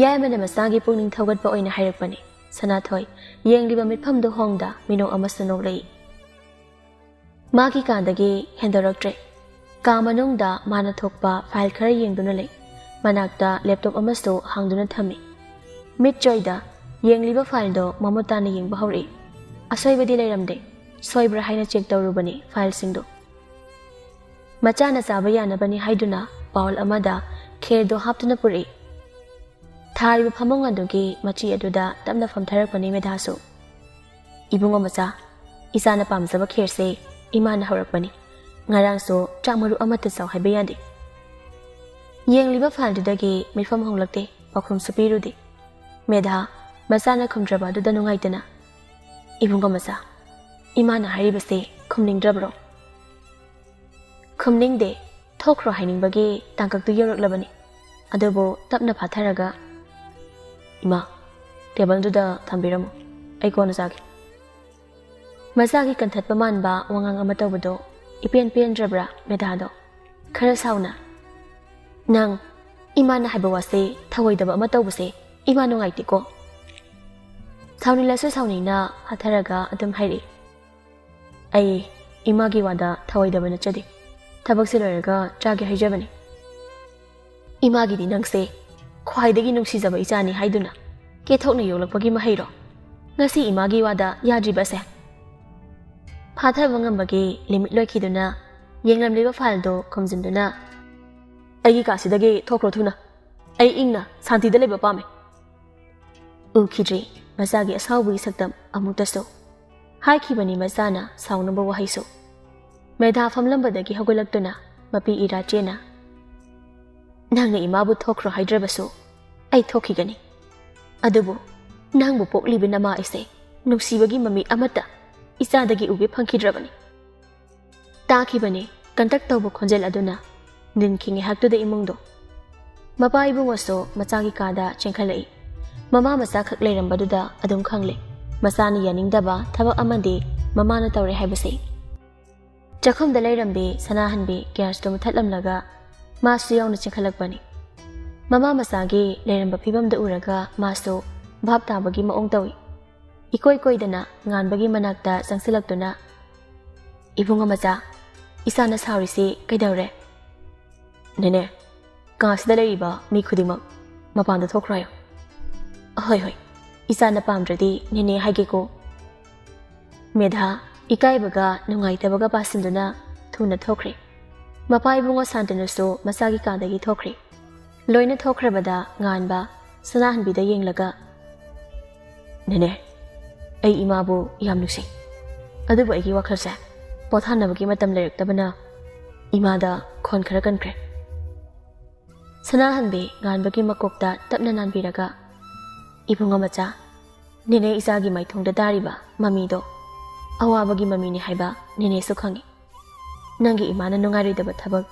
ꯌꯥꯏꯃꯅ ꯃꯆꯥꯒꯤ ꯄꯨꯛꯅꯤꯡ ꯊꯧꯒꯠꯄ ꯑꯣꯏꯅ ꯍꯥꯏꯔꯛꯄꯅꯤ꯫ ꯁꯅꯥꯊꯣꯏ ꯌꯦꯡꯂꯤꯕ ꯃꯤꯠꯐꯝꯗꯨ ꯍꯣꯡꯗ ꯃꯤꯅꯣꯛ ꯑꯃꯁꯨ ꯅꯣꯛꯂꯛꯏ꯫ ꯃꯥꯒꯤ ꯀꯥꯗꯒꯤ ꯍꯦꯟꯗꯣꯔꯛꯇ꯭ꯔꯦ꯫ ꯀꯥ ꯃꯅꯨꯡꯗ ꯃꯥꯅ ꯊꯣꯛꯄ ꯐꯥꯏꯜ ꯈꯔ ꯌꯦꯡꯗꯨꯅ ꯂꯩ꯫ ꯃꯅꯥꯛꯇ ꯂꯦꯞꯇꯣꯞ ꯑꯃꯁꯨ ꯍꯥꯡꯗꯨꯅ ꯊꯝꯃꯤ꯫ ꯃꯤꯠ ꯆꯣꯏꯗ ꯌꯦꯡꯂꯤꯕ ꯐꯥꯏꯜꯗꯣ ꯃꯃꯨꯠ ꯇꯥꯅ ꯌꯦꯡꯕ ꯍꯧꯔꯛꯏ꯫ ꯑꯁꯣꯏꯕꯗꯤ ꯂꯩꯔꯝꯗꯦ꯫ ꯁꯣꯏꯕ꯭ꯔꯥ ꯍꯥꯏꯅ ꯆꯦꯛ ꯇꯧꯔꯨꯕꯅꯤ ꯐꯥꯏꯜꯁꯤꯡꯗꯣ꯫ ꯃꯆꯥꯅ ꯆꯥꯕ ꯌꯥꯅꯕꯅꯤ ꯍꯥꯏꯗꯨꯅ ꯕꯥꯎꯜ ꯑꯃꯗ ꯈꯦꯔꯗꯣ ꯍꯥꯞꯇꯨꯅ ꯄꯨꯔꯛꯏ꯫ ꯊꯥꯔꯤꯕ ꯐꯃꯨꯡ ꯑꯗꯨꯒꯤ ꯃꯆꯤ ꯑꯗꯨꯗ ꯇꯞꯅ ꯐꯝꯊꯔꯛꯄꯅꯤ ꯃꯦꯙꯥꯁꯨ꯫ "ꯏꯕꯨꯡꯉꯣ ꯃꯆꯥ, ꯏꯆꯥꯅ ꯄꯥꯝꯖꯕ ꯈꯦꯔꯁꯦ ꯏꯃꯥꯅ ꯍꯧꯔꯛꯄꯅꯤ꯫ ꯉꯔꯥꯡꯁꯨ ꯆꯥꯛ ꯃꯔꯨ ꯑꯃꯠꯇ ꯆꯥꯎ ꯍꯥꯏꯕ ꯌꯥꯗꯦ꯫" ꯌꯦꯡꯂꯤꯕ ꯐꯥꯏꯜꯗꯨꯗꯒꯤ ꯃꯤꯐꯝ ꯍꯣꯡꯂꯛꯇꯦ, ꯄꯥꯎꯈꯨꯝꯁꯨ ꯄꯤꯔꯨꯗꯦ꯫ ꯃꯦꯙꯥ ꯃꯆꯥꯅ ꯈꯨꯝꯗ꯭ꯔꯕ ꯑꯗꯨꯗ ꯅꯨꯡꯉꯥꯏꯇꯅ, "ꯏꯕꯨꯡꯉꯣ ꯃꯆꯥ, ꯏꯃꯥꯅ ꯍꯥꯏꯔꯤꯕꯁꯦ ꯈꯨꯝꯅꯤꯡꯗ꯭ꯔꯕ꯭ꯔꯣ?" "ꯈꯨꯝꯅꯤꯡꯗꯦ, ꯊꯣꯛꯈ꯭ꯔꯣ ꯍꯥꯏꯅꯤꯡꯕꯒꯤ ꯇꯥꯡꯀꯛꯇꯨ ꯌꯧꯔꯛꯂꯕꯅꯤ꯫ ꯑꯗꯨꯕꯨ ꯇꯞꯅ ꯐꯥꯊꯔꯒ, ꯏꯃꯥ, ꯇꯦꯕꯜꯗꯨꯗ ꯊꯝꯕꯤꯔꯝꯃꯨ, ꯑꯩ ꯀꯣꯟꯅ ꯆꯥꯒꯦ꯫" ꯃꯆꯥꯒꯤ ꯀꯟꯊꯠꯄ ꯃꯥꯟꯕ ꯋꯥꯉꯥꯡ ꯑꯃ ꯇꯧꯕꯗꯣ ꯏꯄꯦꯟ ꯄꯦꯟꯗ꯭ꯔꯕ꯭ꯔꯥ ꯃꯦꯙꯥꯗꯣ? ꯈꯔ ꯁꯥꯎꯅ, "ꯅꯪ ꯏꯃꯥꯅ ꯍꯥꯏꯕ ꯋꯥꯁꯦ ꯊꯧꯑꯣꯏꯗꯕ ꯑꯃ ꯇꯧꯕꯁꯦ ꯏꯃꯥ ꯅꯨꯡꯉꯥꯏꯇꯦꯀꯣ꯫" ꯁꯥꯎꯅꯤꯡꯂꯁꯨ ꯁꯥꯎꯅꯤꯡꯅ ꯍꯥꯊꯔꯒ ꯑꯗꯨꯝ ꯍꯥꯏꯔꯛꯏ, "ꯑꯩ ꯏꯃꯥꯒꯤ ꯋꯥꯗ ꯊꯧꯑꯣꯏꯗꯕ ꯅꯠꯆꯗꯦ꯫ ꯊꯕꯛꯁꯦ ꯂꯣꯏꯔꯒ ꯆꯥꯒꯦ ꯍꯥꯏꯖꯕꯅꯤ꯫" "ꯏꯃꯥꯒꯤꯗꯤ ꯅꯪꯁꯦ ꯈ꯭ꯋꯥꯏꯗꯒꯤ ꯅꯨꯡꯁꯤꯖꯕ ꯏꯆꯥꯅꯤ ꯍꯥꯏꯗꯨꯅ ꯀꯦꯊꯣꯛꯅ ꯌꯣꯛꯂꯛꯄꯒꯤ ꯃꯍꯩꯔꯣ? ꯉꯁꯤ ꯏꯃꯥꯒꯤ ꯋꯥꯗ ꯌꯥꯗ꯭ꯔꯤꯕꯁꯦ?" ꯐꯥꯊꯕ ꯉꯝꯕꯒꯤ ꯂꯤꯃꯤꯠ ꯂꯣꯏꯈꯤꯗꯨꯅ ꯌꯦꯡꯂꯝꯂꯤꯕ ꯐꯥꯏꯜꯗꯣ ꯈꯨꯝꯖꯤꯟꯗꯨꯅ, "ꯑꯩꯒꯤ ꯀꯥꯁꯤꯗꯒꯤ ꯊꯣꯛꯈ꯭ꯔꯣ ꯊꯨꯅ꯫ ꯑꯩ ꯏꯪꯅ ꯁꯥꯟꯇꯤꯗ ꯂꯩꯕ ꯄꯥꯝꯃꯤ꯫" ꯎꯈꯤꯗ꯭ꯔꯤ ꯃꯆꯥꯒꯤ ꯑꯁꯥꯎꯕꯒꯤ ꯁꯛꯇꯝ ꯑꯃꯨꯛꯇꯁꯨ꯫ ꯍꯥꯏꯈꯤꯕꯅꯤ ꯃꯆꯥꯅ ꯁꯥꯎꯅꯕ ꯋꯥꯍꯩꯁꯨ꯫ ꯃꯦꯙꯥ ꯐꯝꯂꯝꯕꯗꯒꯤ ꯍꯧꯒꯠꯂꯛꯇꯨꯅ ꯃꯄꯤ ꯏꯔꯥꯆꯦꯅ, "ꯅꯪꯅ ꯏꯃꯥꯕꯨ ꯊꯣꯛꯈ꯭ꯔꯣ ꯍꯥꯏꯗ꯭ꯔꯕꯁꯨ ꯑꯩ ꯊꯣꯛꯈꯤꯒꯅꯤ꯫ ꯑꯗꯨꯕꯨ ꯅꯪꯕꯨ ꯄꯣꯛꯂꯤꯕ ꯅꯃꯥ ꯑꯩꯁꯦ ꯅꯨꯡꯁꯤꯕꯒꯤ ꯃꯃꯤ ꯑꯃꯠꯇ ꯏꯆꯥꯗꯒꯤ ꯎꯒꯦ ꯐꯪꯈꯤꯗ꯭ꯔꯕꯅꯤ꯫ ꯇꯥꯈꯤꯕꯅꯤ ꯀꯟꯇꯛ ꯇꯧꯕ ꯈꯣꯟꯖꯦꯜ ꯑꯗꯨꯅ꯫ ꯅꯤꯟꯈꯤ ꯉꯥꯏꯍꯥꯛꯇꯨꯗ ꯏꯃꯨꯡꯗꯣ꯫ ꯃꯄꯥ ꯏꯕꯨꯡꯉꯣꯁꯨ ꯃꯆꯥꯒꯤ ꯀꯥꯗ ꯆꯦꯟꯈꯠꯂꯛꯏ꯫ ꯃꯃꯥ ꯃꯆꯥꯈꯛ ꯂꯩꯔꯝꯕꯗꯨꯗ ꯑꯗꯨꯝ ꯈꯪꯂꯦ, ꯃꯆꯥꯅ ꯌꯥꯅꯤꯡꯗꯕ ꯊꯕꯛ ꯑꯃꯗꯤ ꯃꯃꯥꯅ ꯇꯧꯔꯦ ꯍꯥꯏꯕꯁꯦ꯫ ꯆꯥꯛꯈꯨꯝꯗ ꯂꯩꯔꯝꯕꯤ ꯁꯅꯥꯍꯟꯕꯤ ꯒ꯭ꯌꯥꯁꯇꯨ ꯃꯨꯊꯠꯂꯝꯂꯒ ꯃꯥꯁꯨ ꯌꯥꯎꯅ ꯆꯦꯟꯈꯠꯂꯛꯄꯅꯤ꯫ ꯃꯃꯥ ꯃꯆꯥꯒꯤ ꯂꯩꯔꯝꯕ ꯐꯤꯕꯝꯗ ꯎꯔꯒ ꯃꯥꯁꯨ ꯚꯥꯞ ꯇꯥꯕꯒꯤ ꯃꯑꯣꯡ ꯇꯧꯏ꯫ ꯏꯀꯣꯏ ꯀꯣꯏꯗꯅ ꯉꯥꯟꯕꯒꯤ ꯃꯅꯥꯛꯇ ꯆꯪꯁꯤꯜꯂꯛꯇꯨꯅ, "ꯏꯕꯨꯡꯉꯣ ꯃꯆꯥ, ꯏꯆꯥꯅ ꯁꯥꯎꯔꯤꯁꯤ ꯀꯩꯗꯧꯔꯦ?" "ꯅꯦꯅꯦ, ꯀꯥꯁꯤꯗ ꯂꯩꯔꯤꯕ ꯃꯤ ꯈꯨꯗꯤꯡꯃꯛ ꯃꯄꯥꯟꯗ ꯊꯣꯛꯈ꯭ꯔꯣ ꯍꯥꯏꯌꯨ꯫" "ꯍꯣꯏ, ꯍꯣꯏ, ꯏꯆꯥꯅ ꯄꯥꯝꯗ꯭ꯔꯗꯤ ꯅꯦꯅꯦ ꯍꯥꯏꯒꯦꯀꯣ꯫" ꯃꯦꯙꯥ ꯏꯀꯥꯏꯕꯒ ꯅꯨꯡꯉꯥꯏꯇꯕꯒ ꯄꯥꯁꯤꯟꯗꯨꯅ ꯊꯨꯅ ꯊꯣꯛꯈ꯭ꯔꯦ꯫ ꯃꯄꯥ ꯏꯕꯨꯡꯉꯣ ꯁꯥꯟꯇꯅꯨꯁꯨ ꯃꯆꯥꯒꯤ ꯀꯥꯗꯒꯤ ꯊꯣꯛꯈ꯭ꯔꯦ꯫ ꯂꯣꯏꯅ ꯊꯣꯛꯈ꯭ꯔꯕꯗ ꯉꯥꯟꯕ ꯁꯅꯥꯍꯟꯕꯤꯗ ꯌꯦꯡꯂꯒ, "ꯅꯦꯅꯦ, ꯑꯩ ꯏꯃꯥꯕꯨ ꯌꯥꯝ ꯅꯨꯡꯁꯤ꯫ ꯑꯗꯨꯕꯨ ꯑꯩꯒꯤ ꯋꯥꯈꯜꯁꯦ ꯄꯣꯊꯥꯅꯕꯒꯤ ꯃꯇꯝ ꯂꯩꯔꯛꯇꯕꯅ ꯏꯃꯥꯗ ꯈꯣꯟ ꯈꯔ ꯀꯟꯈ꯭ꯔꯦ꯫" ꯁꯅꯥꯍꯟꯕꯤ ꯉꯥꯟꯕꯒꯤ ꯃꯀꯣꯛꯇ ꯇꯞꯅ ꯅꯥꯟꯕꯤꯔꯒ, "ꯏꯕꯨꯡꯉꯣ ꯃꯆꯥ, ꯅꯦꯅꯦ ꯏꯆꯥꯒꯤ ꯃꯥꯏꯊꯣꯡꯗ ꯇꯥꯔꯤꯕ ꯃꯃꯤꯗꯣ ꯑꯋꯥꯕꯒꯤ ꯃꯃꯤꯅꯤ ꯍꯥꯏꯕ ꯅꯦꯅꯦꯁꯨ ꯈꯪꯏ꯫ ꯅꯪꯒꯤ ꯏꯃꯥꯅ ꯅꯨꯡꯉꯥꯏꯔꯣꯏꯗꯕ ꯊꯕꯛ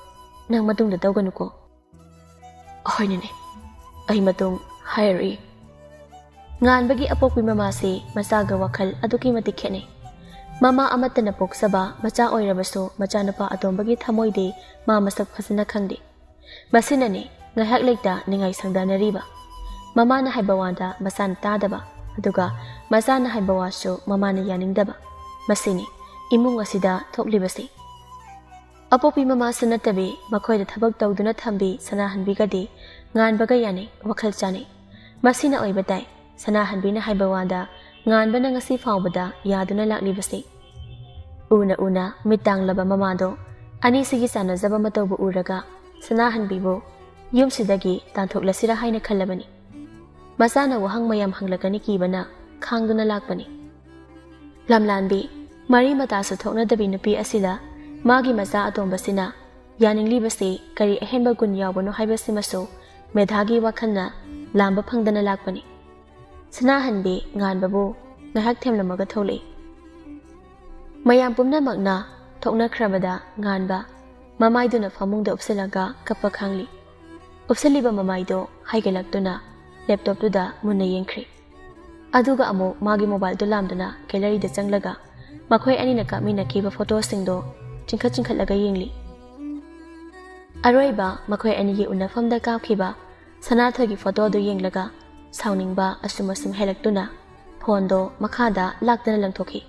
ꯅꯪ ꯃꯇꯨꯡꯗ ꯇꯧꯒꯅꯨꯀꯣ꯫" "ꯍꯣꯏ ꯅꯦꯅꯦ, ꯑꯩ ꯃꯇꯨꯡ ꯍꯥꯏꯔꯔꯣꯏ꯫" ꯉꯥꯟꯕꯒꯤ ꯑꯄꯣꯛꯄꯤ ꯃꯃꯥꯁꯤ ꯃꯆꯥꯒ ꯋꯥꯈꯜ ꯑꯗꯨꯛꯀꯤ ꯃꯇꯤꯛ ꯈꯦꯠꯅꯩ꯫ ꯃꯃꯥ ꯑꯃꯠꯇꯅ ꯄꯣꯛꯆꯕ ꯃꯆꯥ ꯑꯣꯏꯔꯕꯁꯨ ꯃꯆꯥꯅꯨꯄꯥ ꯑꯇꯣꯝꯕꯒꯤ ꯊꯃꯣꯏꯗꯤ ꯃꯥ ꯃꯁꯛ ꯐꯖꯅ ꯈꯪꯗꯦ꯫ ꯃꯁꯤꯅꯅꯤ ꯉꯥꯏꯍꯥꯛ ꯂꯩꯇ ꯅꯤꯡꯉꯥꯏ ꯁꯪꯗꯅꯔꯤꯕ꯫ ꯃꯃꯥꯅ ꯍꯥꯏꯕ ꯋꯥꯗ ꯃꯆꯥꯅ ꯇꯥꯗꯕ, ꯑꯗꯨꯒ ꯃꯆꯥꯅ ꯍꯥꯏꯕ ꯋꯥꯁꯨ ꯃꯃꯥꯅ ꯌꯥꯅꯤꯡꯗꯕ꯫ ꯃꯁꯤꯅꯤ ꯏꯃꯨꯡ ꯑꯁꯤꯗ ꯊꯣꯛꯂꯤꯕꯁꯤ꯫ ꯑꯄꯣꯛꯄꯤ ꯃꯃꯥꯁꯨ ꯅꯠꯇꯕꯤ ꯃꯈꯣꯏꯗ ꯊꯕꯛ ꯇꯧꯗꯨꯅ ꯊꯝꯕꯤ ꯁꯅꯥꯍꯟꯕꯤꯒꯗꯤ ꯉꯥꯟꯕꯒ ꯌꯥꯅꯩ, ꯋꯥꯈꯜ ꯆꯥꯅꯩ꯫ ꯃꯁꯤꯅ ꯑꯣꯏꯕ ꯇꯥꯏ ꯁꯅꯥꯍꯟꯕꯤꯅ ꯍꯥꯏꯕ ꯋꯥꯗ ꯉꯥꯟꯕꯅ ꯉꯁꯤ ꯐꯥꯎꯕꯗ ꯌꯥꯗꯨꯅ ꯂꯥꯛꯂꯤꯕꯁꯤ꯫ ꯎꯅ ꯎꯅ ꯃꯤꯠ ꯇꯥꯡꯂꯕ ꯃꯃꯥꯗꯣ ꯑꯅꯤꯁꯤꯒꯤ ꯆꯥꯟꯅꯖꯕ ꯃꯇꯧꯕꯨ ꯎꯔꯒ ꯁꯅꯥꯍꯟꯕꯤꯕꯨ ꯌꯨꯝꯁꯤꯗꯒꯤ ꯇꯥꯟꯊꯣꯛꯂꯁꯤꯔꯥ ꯍꯥꯏꯅ ꯈꯜꯂꯕꯅꯤ꯫ ꯃꯆꯥꯅ ꯋꯥꯍꯪ ꯃꯌꯥꯝ ꯍꯪꯂꯛꯀꯅꯤ ꯀꯤꯕꯅ ꯈꯥꯡꯗꯨꯅ ꯂꯥꯛꯄꯅꯤ꯫ ꯂꯝꯂꯥꯟꯕꯤ, ꯃꯔꯤ ꯃꯇꯥꯁꯨ ꯊꯣꯛꯅꯗꯕꯤ ꯅꯨꯄꯤ ꯑꯁꯤꯗ ꯃꯥꯒꯤ ꯃꯆꯥ ꯑꯇꯣꯝꯕꯁꯤꯅ ꯌꯥꯅꯤꯡꯂꯤꯕꯁꯤ ꯀꯔꯤ ꯑꯍꯦꯟꯕ ꯒꯨꯟ ꯌꯥꯎꯕꯅꯣ ꯍꯥꯏꯕꯁꯤꯃꯁꯨ ꯃꯦꯙꯥꯒꯤ ꯋꯥꯈꯜꯅ ꯂꯥꯝꯕ ꯐꯪꯗꯅ ꯂꯥꯛꯄꯅꯤ꯫ ꯁꯅꯥꯍꯟꯕꯤ ꯉꯥꯟꯕꯕꯨ ꯉꯥꯏꯍꯥꯛ ꯊꯦꯝꯂꯝꯃꯒ ꯊꯣꯛꯂꯛꯏ꯫ ꯃꯌꯥꯝ ꯄꯨꯝꯅꯃꯛꯅ ꯊꯣꯛꯅꯈ꯭ꯔꯕꯗ ꯉꯥꯟꯕ ꯃꯃꯥꯏꯗꯨꯅ ꯐꯃꯨꯡꯗ ꯎꯞꯁꯤꯜꯂꯒ ꯀꯞꯄ ꯈꯥꯡꯂꯤ꯫ ꯎꯞꯁꯤꯜꯂꯤꯕ ꯃꯃꯥꯏꯗꯣ ꯍꯥꯏꯒꯠꯂꯛꯇꯨꯅ ꯂꯦꯞꯇꯣꯞꯇꯨꯗ ꯃꯨꯟꯅ ꯌꯦꯡꯈ꯭ꯔꯦ꯫ ꯑꯗꯨꯒ ꯑꯃꯨꯛ ꯃꯥꯒꯤ ꯃꯣꯕꯥꯏꯜꯗꯨ ꯂꯥꯝꯗꯨꯅ ꯒꯦꯂꯔꯤꯗ ꯆꯪꯂꯒ ꯃꯈꯣꯏ ꯑꯅꯤꯅ ꯀꯥꯞꯃꯤꯟꯅꯈꯤꯕ ꯐꯣꯇꯣꯁꯤꯡꯗꯣ ꯆꯤꯡꯈꯠ ꯆꯤꯡꯈꯠꯂꯒ ꯌꯦꯡꯂꯤ꯫ ꯑꯔꯣꯏꯕ ꯃꯈꯣꯏ ꯑꯅꯤꯒꯤ ꯎꯅꯐꯝꯗ ꯀꯥꯞꯈꯤꯕ ꯁꯅꯥꯊꯣꯏꯒꯤ ꯐꯣꯇꯣꯗꯨ ꯌꯦꯡꯂꯒ ꯁꯥꯎꯅꯤꯡꯕ ꯑꯁꯨꯝ ꯑꯁꯨꯝ ꯍꯦꯜꯂꯛꯇꯨꯅ ꯐꯣꯟꯗꯣ ꯃꯈꯥꯗ ꯂꯥꯛꯇꯅ ꯂꯪꯊꯣꯛꯈꯤ꯫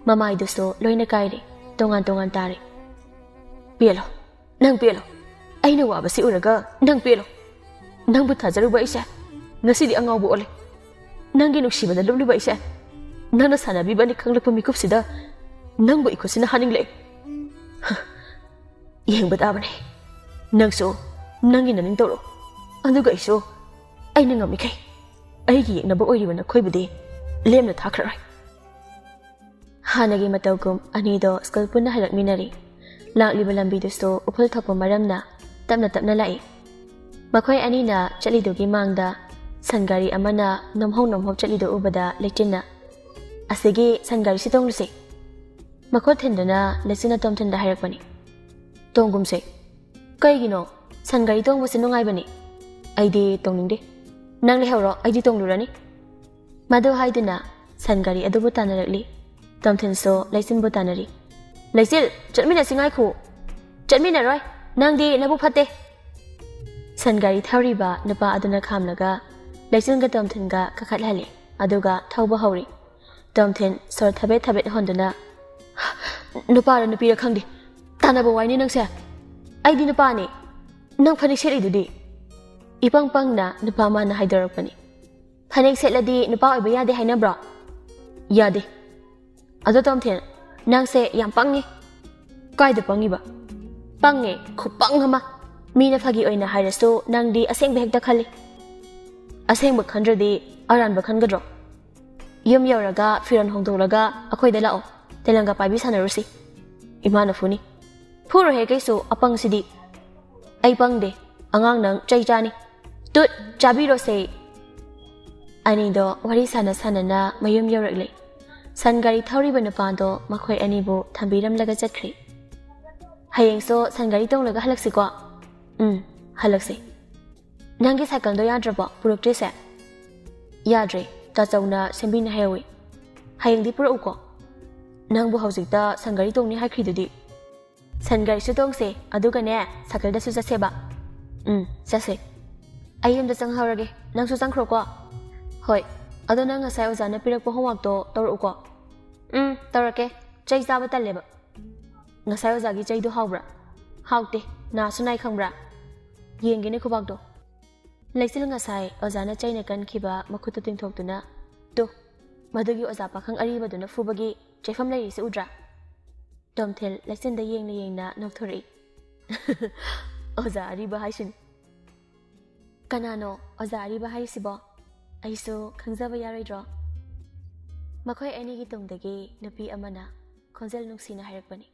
ꯃꯃꯥꯏꯗꯨꯁꯨ ꯂꯣꯏꯅ ꯀꯥꯏꯔꯦ, ꯇꯣꯉꯥꯟ ꯇꯣꯉꯥꯟ ꯇꯥꯔꯦ꯫ "ꯄꯦꯜꯂꯣ, ꯅꯪ ꯄꯦꯜꯂꯣ꯫ ꯑꯩꯅ ꯋꯥꯕꯁꯤ ꯎꯔꯒ ꯅꯪ ꯄꯦꯜꯂꯣ꯫ ꯅꯪꯕꯨ ꯊꯥꯖꯔꯨꯕ ꯑꯩꯁꯦ ꯉꯁꯤꯗꯤ ꯑꯉꯥꯎꯕ ꯑꯣꯜꯂꯦ꯫ ꯅꯪꯒꯤ ꯅꯨꯡꯁꯤꯕꯗ ꯂꯨꯞꯂꯨꯕ ꯑꯩꯁꯦ ꯅꯪꯅ ꯁꯥꯟꯅꯕꯤꯕꯅꯤ ꯈꯪꯂꯛꯄ ꯃꯤꯀꯨꯞꯁꯤꯗ ꯅꯪꯕꯨ ꯏꯈꯨꯠꯁꯤꯅ ꯍꯥꯅꯤꯡꯂꯛꯑꯦ꯫ ꯌꯦꯡꯕ ꯇꯥꯕꯅꯦ꯫ ꯅꯪꯁꯨ ꯅꯪꯒꯤ ꯅꯅꯤꯡ ꯇꯧꯔꯣ, ꯑꯗꯨꯒ ꯑꯩꯁꯨ ꯑꯩꯅ ꯉꯝꯃꯤꯈꯩ ꯑꯩꯒꯤ ꯌꯦꯛꯅꯕ ꯑꯣꯏꯔꯤꯕ ꯅꯈꯣꯏꯕꯨꯗꯤ ꯂꯦꯝꯅ ꯊꯥꯈ꯭ꯔꯔꯣꯏ꯫" ꯍꯥꯟꯅꯒꯤ ꯃꯇꯧꯒꯨꯝ ꯑꯅꯤꯗꯣ ꯁ꯭ꯀꯨꯜ ꯄꯨꯟꯅ ꯍꯜꯂꯛꯃꯤꯟꯅꯔꯤ꯫ ꯂꯥꯛꯂꯤꯕ ꯂꯝꯕꯤꯗꯨꯁꯨ ꯎꯐꯨꯜ ꯊꯣꯛꯄ ꯃꯔꯝꯅ ꯇꯞꯅ ꯇꯞꯅ ꯂꯥꯛꯏ꯫ ꯃꯈꯣꯏ ꯑꯅꯤꯅ ꯆꯠꯂꯤꯗꯨꯒꯤ ꯃꯥꯡꯗ ꯁꯟ ꯒꯥꯔꯤ ꯑꯃꯅ ꯅꯣꯝꯍꯧ ꯅꯣꯝꯍꯧ ꯆꯠꯂꯤꯗꯨ ꯎꯕꯗ ꯂꯩꯆꯤꯟꯅ, "ꯑꯁꯤꯒꯤ ꯁꯟ ꯒꯥꯔꯤꯁꯤ ꯇꯣꯡꯂꯨꯁꯦ꯫" ꯃꯈꯨꯠ ꯊꯤꯟꯗꯨꯅ ꯂꯩꯆꯤꯟꯅ ꯇꯣꯝꯊꯤꯟꯗ ꯍꯥꯏꯔꯛꯄꯅꯤ꯫ "ꯇꯣꯡꯒꯨꯝꯁꯦ꯫" "ꯀꯩꯒꯤꯅꯣ? ꯁꯟ ꯒꯥꯔꯤ ꯇꯣꯡꯕꯁꯦ ꯅꯨꯡꯉꯥꯏꯕꯅꯤ꯫" "ꯑꯩꯗꯤ ꯇꯣꯡꯅꯤꯡꯗꯦ꯫ ꯅꯪ ꯂꯩꯍꯧꯔꯣ, ꯑꯩꯗꯤ ꯇꯣꯡꯂꯨꯔꯅꯤ꯫" ꯃꯗꯨ ꯍꯥꯏꯗꯨꯅ ꯁꯟ ꯒꯥꯔꯤ ꯑꯗꯨꯕꯨ ꯇꯥꯟꯅꯔꯛꯂꯤ꯫ ꯇꯣꯝꯊꯤꯟꯁꯨ ꯂꯩꯆꯤꯟꯕꯨ ꯇꯥꯟꯅꯔꯤ꯫ "ꯂꯩꯆꯤꯜ, ꯆꯠꯃꯤꯟꯅꯁꯤ ꯉꯥꯏꯈꯣ꯫" "ꯆꯠꯃꯤꯟꯅꯔꯣꯏ, ꯅꯪꯗꯤ ꯅꯕꯨꯛ ꯐꯠꯇꯦ꯫" ꯁꯟ ꯒꯥꯔꯤ ꯊꯧꯔꯤꯕ ꯅꯨꯄꯥ ꯑꯗꯨꯅ ꯈꯥꯝꯂꯒ ꯂꯩꯆꯤꯟꯒ ꯇꯣꯝꯊꯤꯟꯒ ꯀꯥꯈꯠꯍꯜꯂꯤ, ꯑꯗꯨꯒ ꯊꯧꯕ ꯍꯧꯔꯤ꯫ ꯇꯣꯝꯊꯤꯟ ꯁꯣꯔ ꯊꯕꯦꯠ ꯊꯕꯦꯠ ꯍꯣꯟꯗꯨꯅ, "ꯅꯨꯄꯥꯔ ꯅꯨꯄꯤꯔ ꯈꯪꯗꯦ, ꯇꯥꯟꯅꯕ ꯋꯥꯏꯅꯦ ꯅꯪꯁꯦ꯫ ꯑꯩꯗꯤ ꯅꯨꯄꯥꯅꯦ, ꯅꯪ ꯐꯅꯦꯛ ꯁꯦꯠꯂꯤꯗꯨꯗꯤ?" ꯏꯄꯪ ꯄꯪꯅ ꯅꯨꯄꯥ ꯃꯥꯅ ꯍꯥꯏꯗꯣꯔꯛꯄꯅꯤ꯫ "ꯐꯅꯦꯛ ꯁꯦꯠꯂꯗꯤ ꯅꯨꯄꯥ ꯑꯣꯏꯕ ꯌꯥꯗꯦ ꯍꯥꯏꯅꯕ꯭ꯔꯣ?" "ꯌꯥꯗꯦ꯫" "ꯑꯗꯣ ꯇꯣꯝꯊꯤꯟ, ꯅꯪꯁꯦ ꯌꯥꯝ ꯄꯪꯉꯤ꯫" "ꯀꯥꯏꯗ ꯄꯪꯉꯤꯕ?" "ꯄꯪꯉꯦ, ꯈꯨꯄꯪ ꯑꯃ꯫ ꯃꯤꯅ ꯐꯥꯒꯤ ꯑꯣꯏꯅ ꯍꯥꯏꯔꯁꯨ ꯅꯪꯗꯤ ꯑꯁꯦꯡꯕ ꯍꯦꯛꯇ ꯈꯜꯂꯤ꯫ ꯑꯁꯦꯡꯕ ꯈꯟꯗ꯭ꯔꯗꯤ ꯑꯔꯥꯟꯕ ꯈꯟꯒꯗ꯭ꯔꯣ? ꯌꯨꯝ ꯌꯧꯔꯒ ꯐꯤꯔꯣꯜ ꯍꯣꯡꯗꯣꯛꯂꯒ ꯑꯩꯈꯣꯏꯗ ꯂꯥꯛꯑꯣ, ꯇꯦꯂꯪꯒ ꯄꯥꯏꯕꯤ ꯁꯥꯟꯅꯔꯨꯁꯤ꯫ ꯏꯃꯥꯅ ꯐꯨꯅꯤ꯫" "ꯐꯨꯔꯣꯏꯍꯦ ꯀꯩꯁꯨ, ꯑꯄꯪꯁꯤꯗꯤ꯫" "ꯑꯩ ꯄꯪꯗꯦ, ꯑꯉꯥꯡ ꯅꯪ ꯆꯩ ꯆꯥꯅꯤ꯫ ꯇꯨꯠ, ꯆꯥꯕꯤꯔꯣꯁꯦ꯫" ꯑꯅꯤꯗꯣ ꯋꯥꯔꯤ ꯁꯥꯟꯅ ꯁꯥꯟꯅꯅ ꯃꯌꯨꯝ ꯌꯧꯔꯛꯂꯦ꯫ ꯁꯟ ꯒꯥꯔꯤ ꯊꯧꯔꯤꯕ ꯅꯨꯄꯥꯗꯣ ꯃꯈꯣꯏ ꯑꯅꯤꯕꯨ ꯊꯝꯕꯤꯔꯝꯂꯒ ꯆꯠꯈ꯭ꯔꯦ꯫ "ꯍꯌꯦꯡꯁꯨ ꯁꯟ ꯒꯥꯔꯤ ꯇꯣꯡꯂꯒ ꯍꯜꯂꯛꯁꯤꯀꯣ?" "ꯎꯝ, ꯍꯜꯂꯛꯁꯤ꯫ ꯅꯪꯒꯤ ꯁꯥꯏꯀꯜꯗꯣ ꯌꯥꯗ꯭ꯔꯕꯣ, ꯄꯨꯔꯛꯇ꯭ꯔꯤꯁꯦ?" "ꯌꯥꯗ꯭ꯔꯦ, ꯇꯥꯆꯧꯅ ꯁꯦꯝꯕꯤꯅꯤ ꯍꯥꯏꯍꯧꯋꯤ꯫ ꯍꯌꯦꯡꯗꯤ ꯄꯨꯔꯛꯎꯀꯣ꯫ ꯅꯪꯕꯨ ꯍꯧꯖꯤꯛꯇ ꯁꯟ ꯒꯥꯔꯤ ꯇꯣꯡꯅꯤ ꯍꯥꯏꯈ꯭ꯔꯤꯗꯨꯗꯤ?" "ꯁꯟ ꯒꯥꯔꯤꯁꯨ ꯇꯣꯡꯁꯦ, ꯑꯗꯨꯒꯅꯦ, ꯁꯥꯏꯀꯜꯗꯁꯨ ꯆꯠꯁꯦꯕ꯫" "ꯎꯝ, ꯆꯠꯁꯦ꯫ ꯑꯩ ꯑꯝꯇ ꯆꯪꯍꯧꯔꯒꯦ, ꯅꯪꯁꯨ ꯆꯪꯈ꯭ꯔꯣꯀꯣ꯫" "ꯍꯣꯏ꯫ ꯑꯗꯣ ꯅꯪ ꯉꯁꯥꯏ ꯑꯣꯖꯥꯅ ꯄꯤꯔꯛꯄ ꯍꯣꯝꯋꯥꯛꯇꯣ ꯇꯧꯔꯛꯎꯀꯣ꯫" "ꯎꯝ, ꯇꯧꯔꯛꯀꯦ꯫ ꯆꯩ ꯆꯥꯕ ꯇꯜꯂꯦꯕ꯫" "ꯉꯁꯥꯏ ꯑꯣꯖꯥꯒꯤ ꯆꯩꯗꯣ ꯍꯥꯎꯕ꯭ꯔꯥ?" "ꯍꯥꯎꯇꯦ꯫ ꯅꯥꯁꯨ ꯅꯥꯏ ꯈꯪꯕ꯭ꯔꯥ? ꯌꯦꯡꯒꯦꯅꯦ ꯈꯨꯕꯥꯛꯇꯣ꯫" ꯂꯩꯆꯤꯜ ꯉꯁꯥꯏ ꯑꯣꯖꯥꯅ ꯆꯩꯅ ꯀꯟꯈꯤꯕ ꯃꯈꯨꯠꯇꯨ ꯇꯤꯡꯊꯣꯛꯇꯨꯅ, "ꯇꯨ, ꯃꯗꯨꯒꯤ ꯑꯣꯖꯥ ꯄꯥꯈꯪ ꯑꯔꯤꯕꯗꯨꯅ ꯐꯨꯕꯒꯤ ꯆꯩꯐꯝ ꯂꯩꯔꯤꯁꯦ ꯎꯗ꯭ꯔꯥ?" ꯇꯣꯝꯊꯤꯜ ꯂꯩꯆꯤꯟꯗ ꯌꯦꯡꯅ ꯌꯦꯡꯅ ꯅꯣꯛꯊꯣꯔꯛꯏ꯫ "ꯑꯣꯖꯥ ꯑꯔꯤꯕ ꯍꯥꯏꯁꯤꯅꯤ꯫" "ꯀꯅꯥꯅꯣ ꯑꯣꯖꯥ ꯑꯔꯤꯕ ꯍꯥꯏꯔꯤꯁꯤꯕꯣ? ꯑꯩꯁꯨ ꯈꯪꯖꯕ ꯌꯥꯔꯣꯏꯗ꯭ꯔꯣ?" ꯃꯈꯣꯏ ꯑꯅꯤꯒꯤ ꯇꯨꯡꯗꯒꯤ ꯅꯨꯄꯤ ꯑꯃꯅ ꯈꯣꯟꯖꯦꯜ ꯅꯨꯡꯁꯤꯅ ꯍꯥꯏꯔꯛꯄꯅꯤ꯫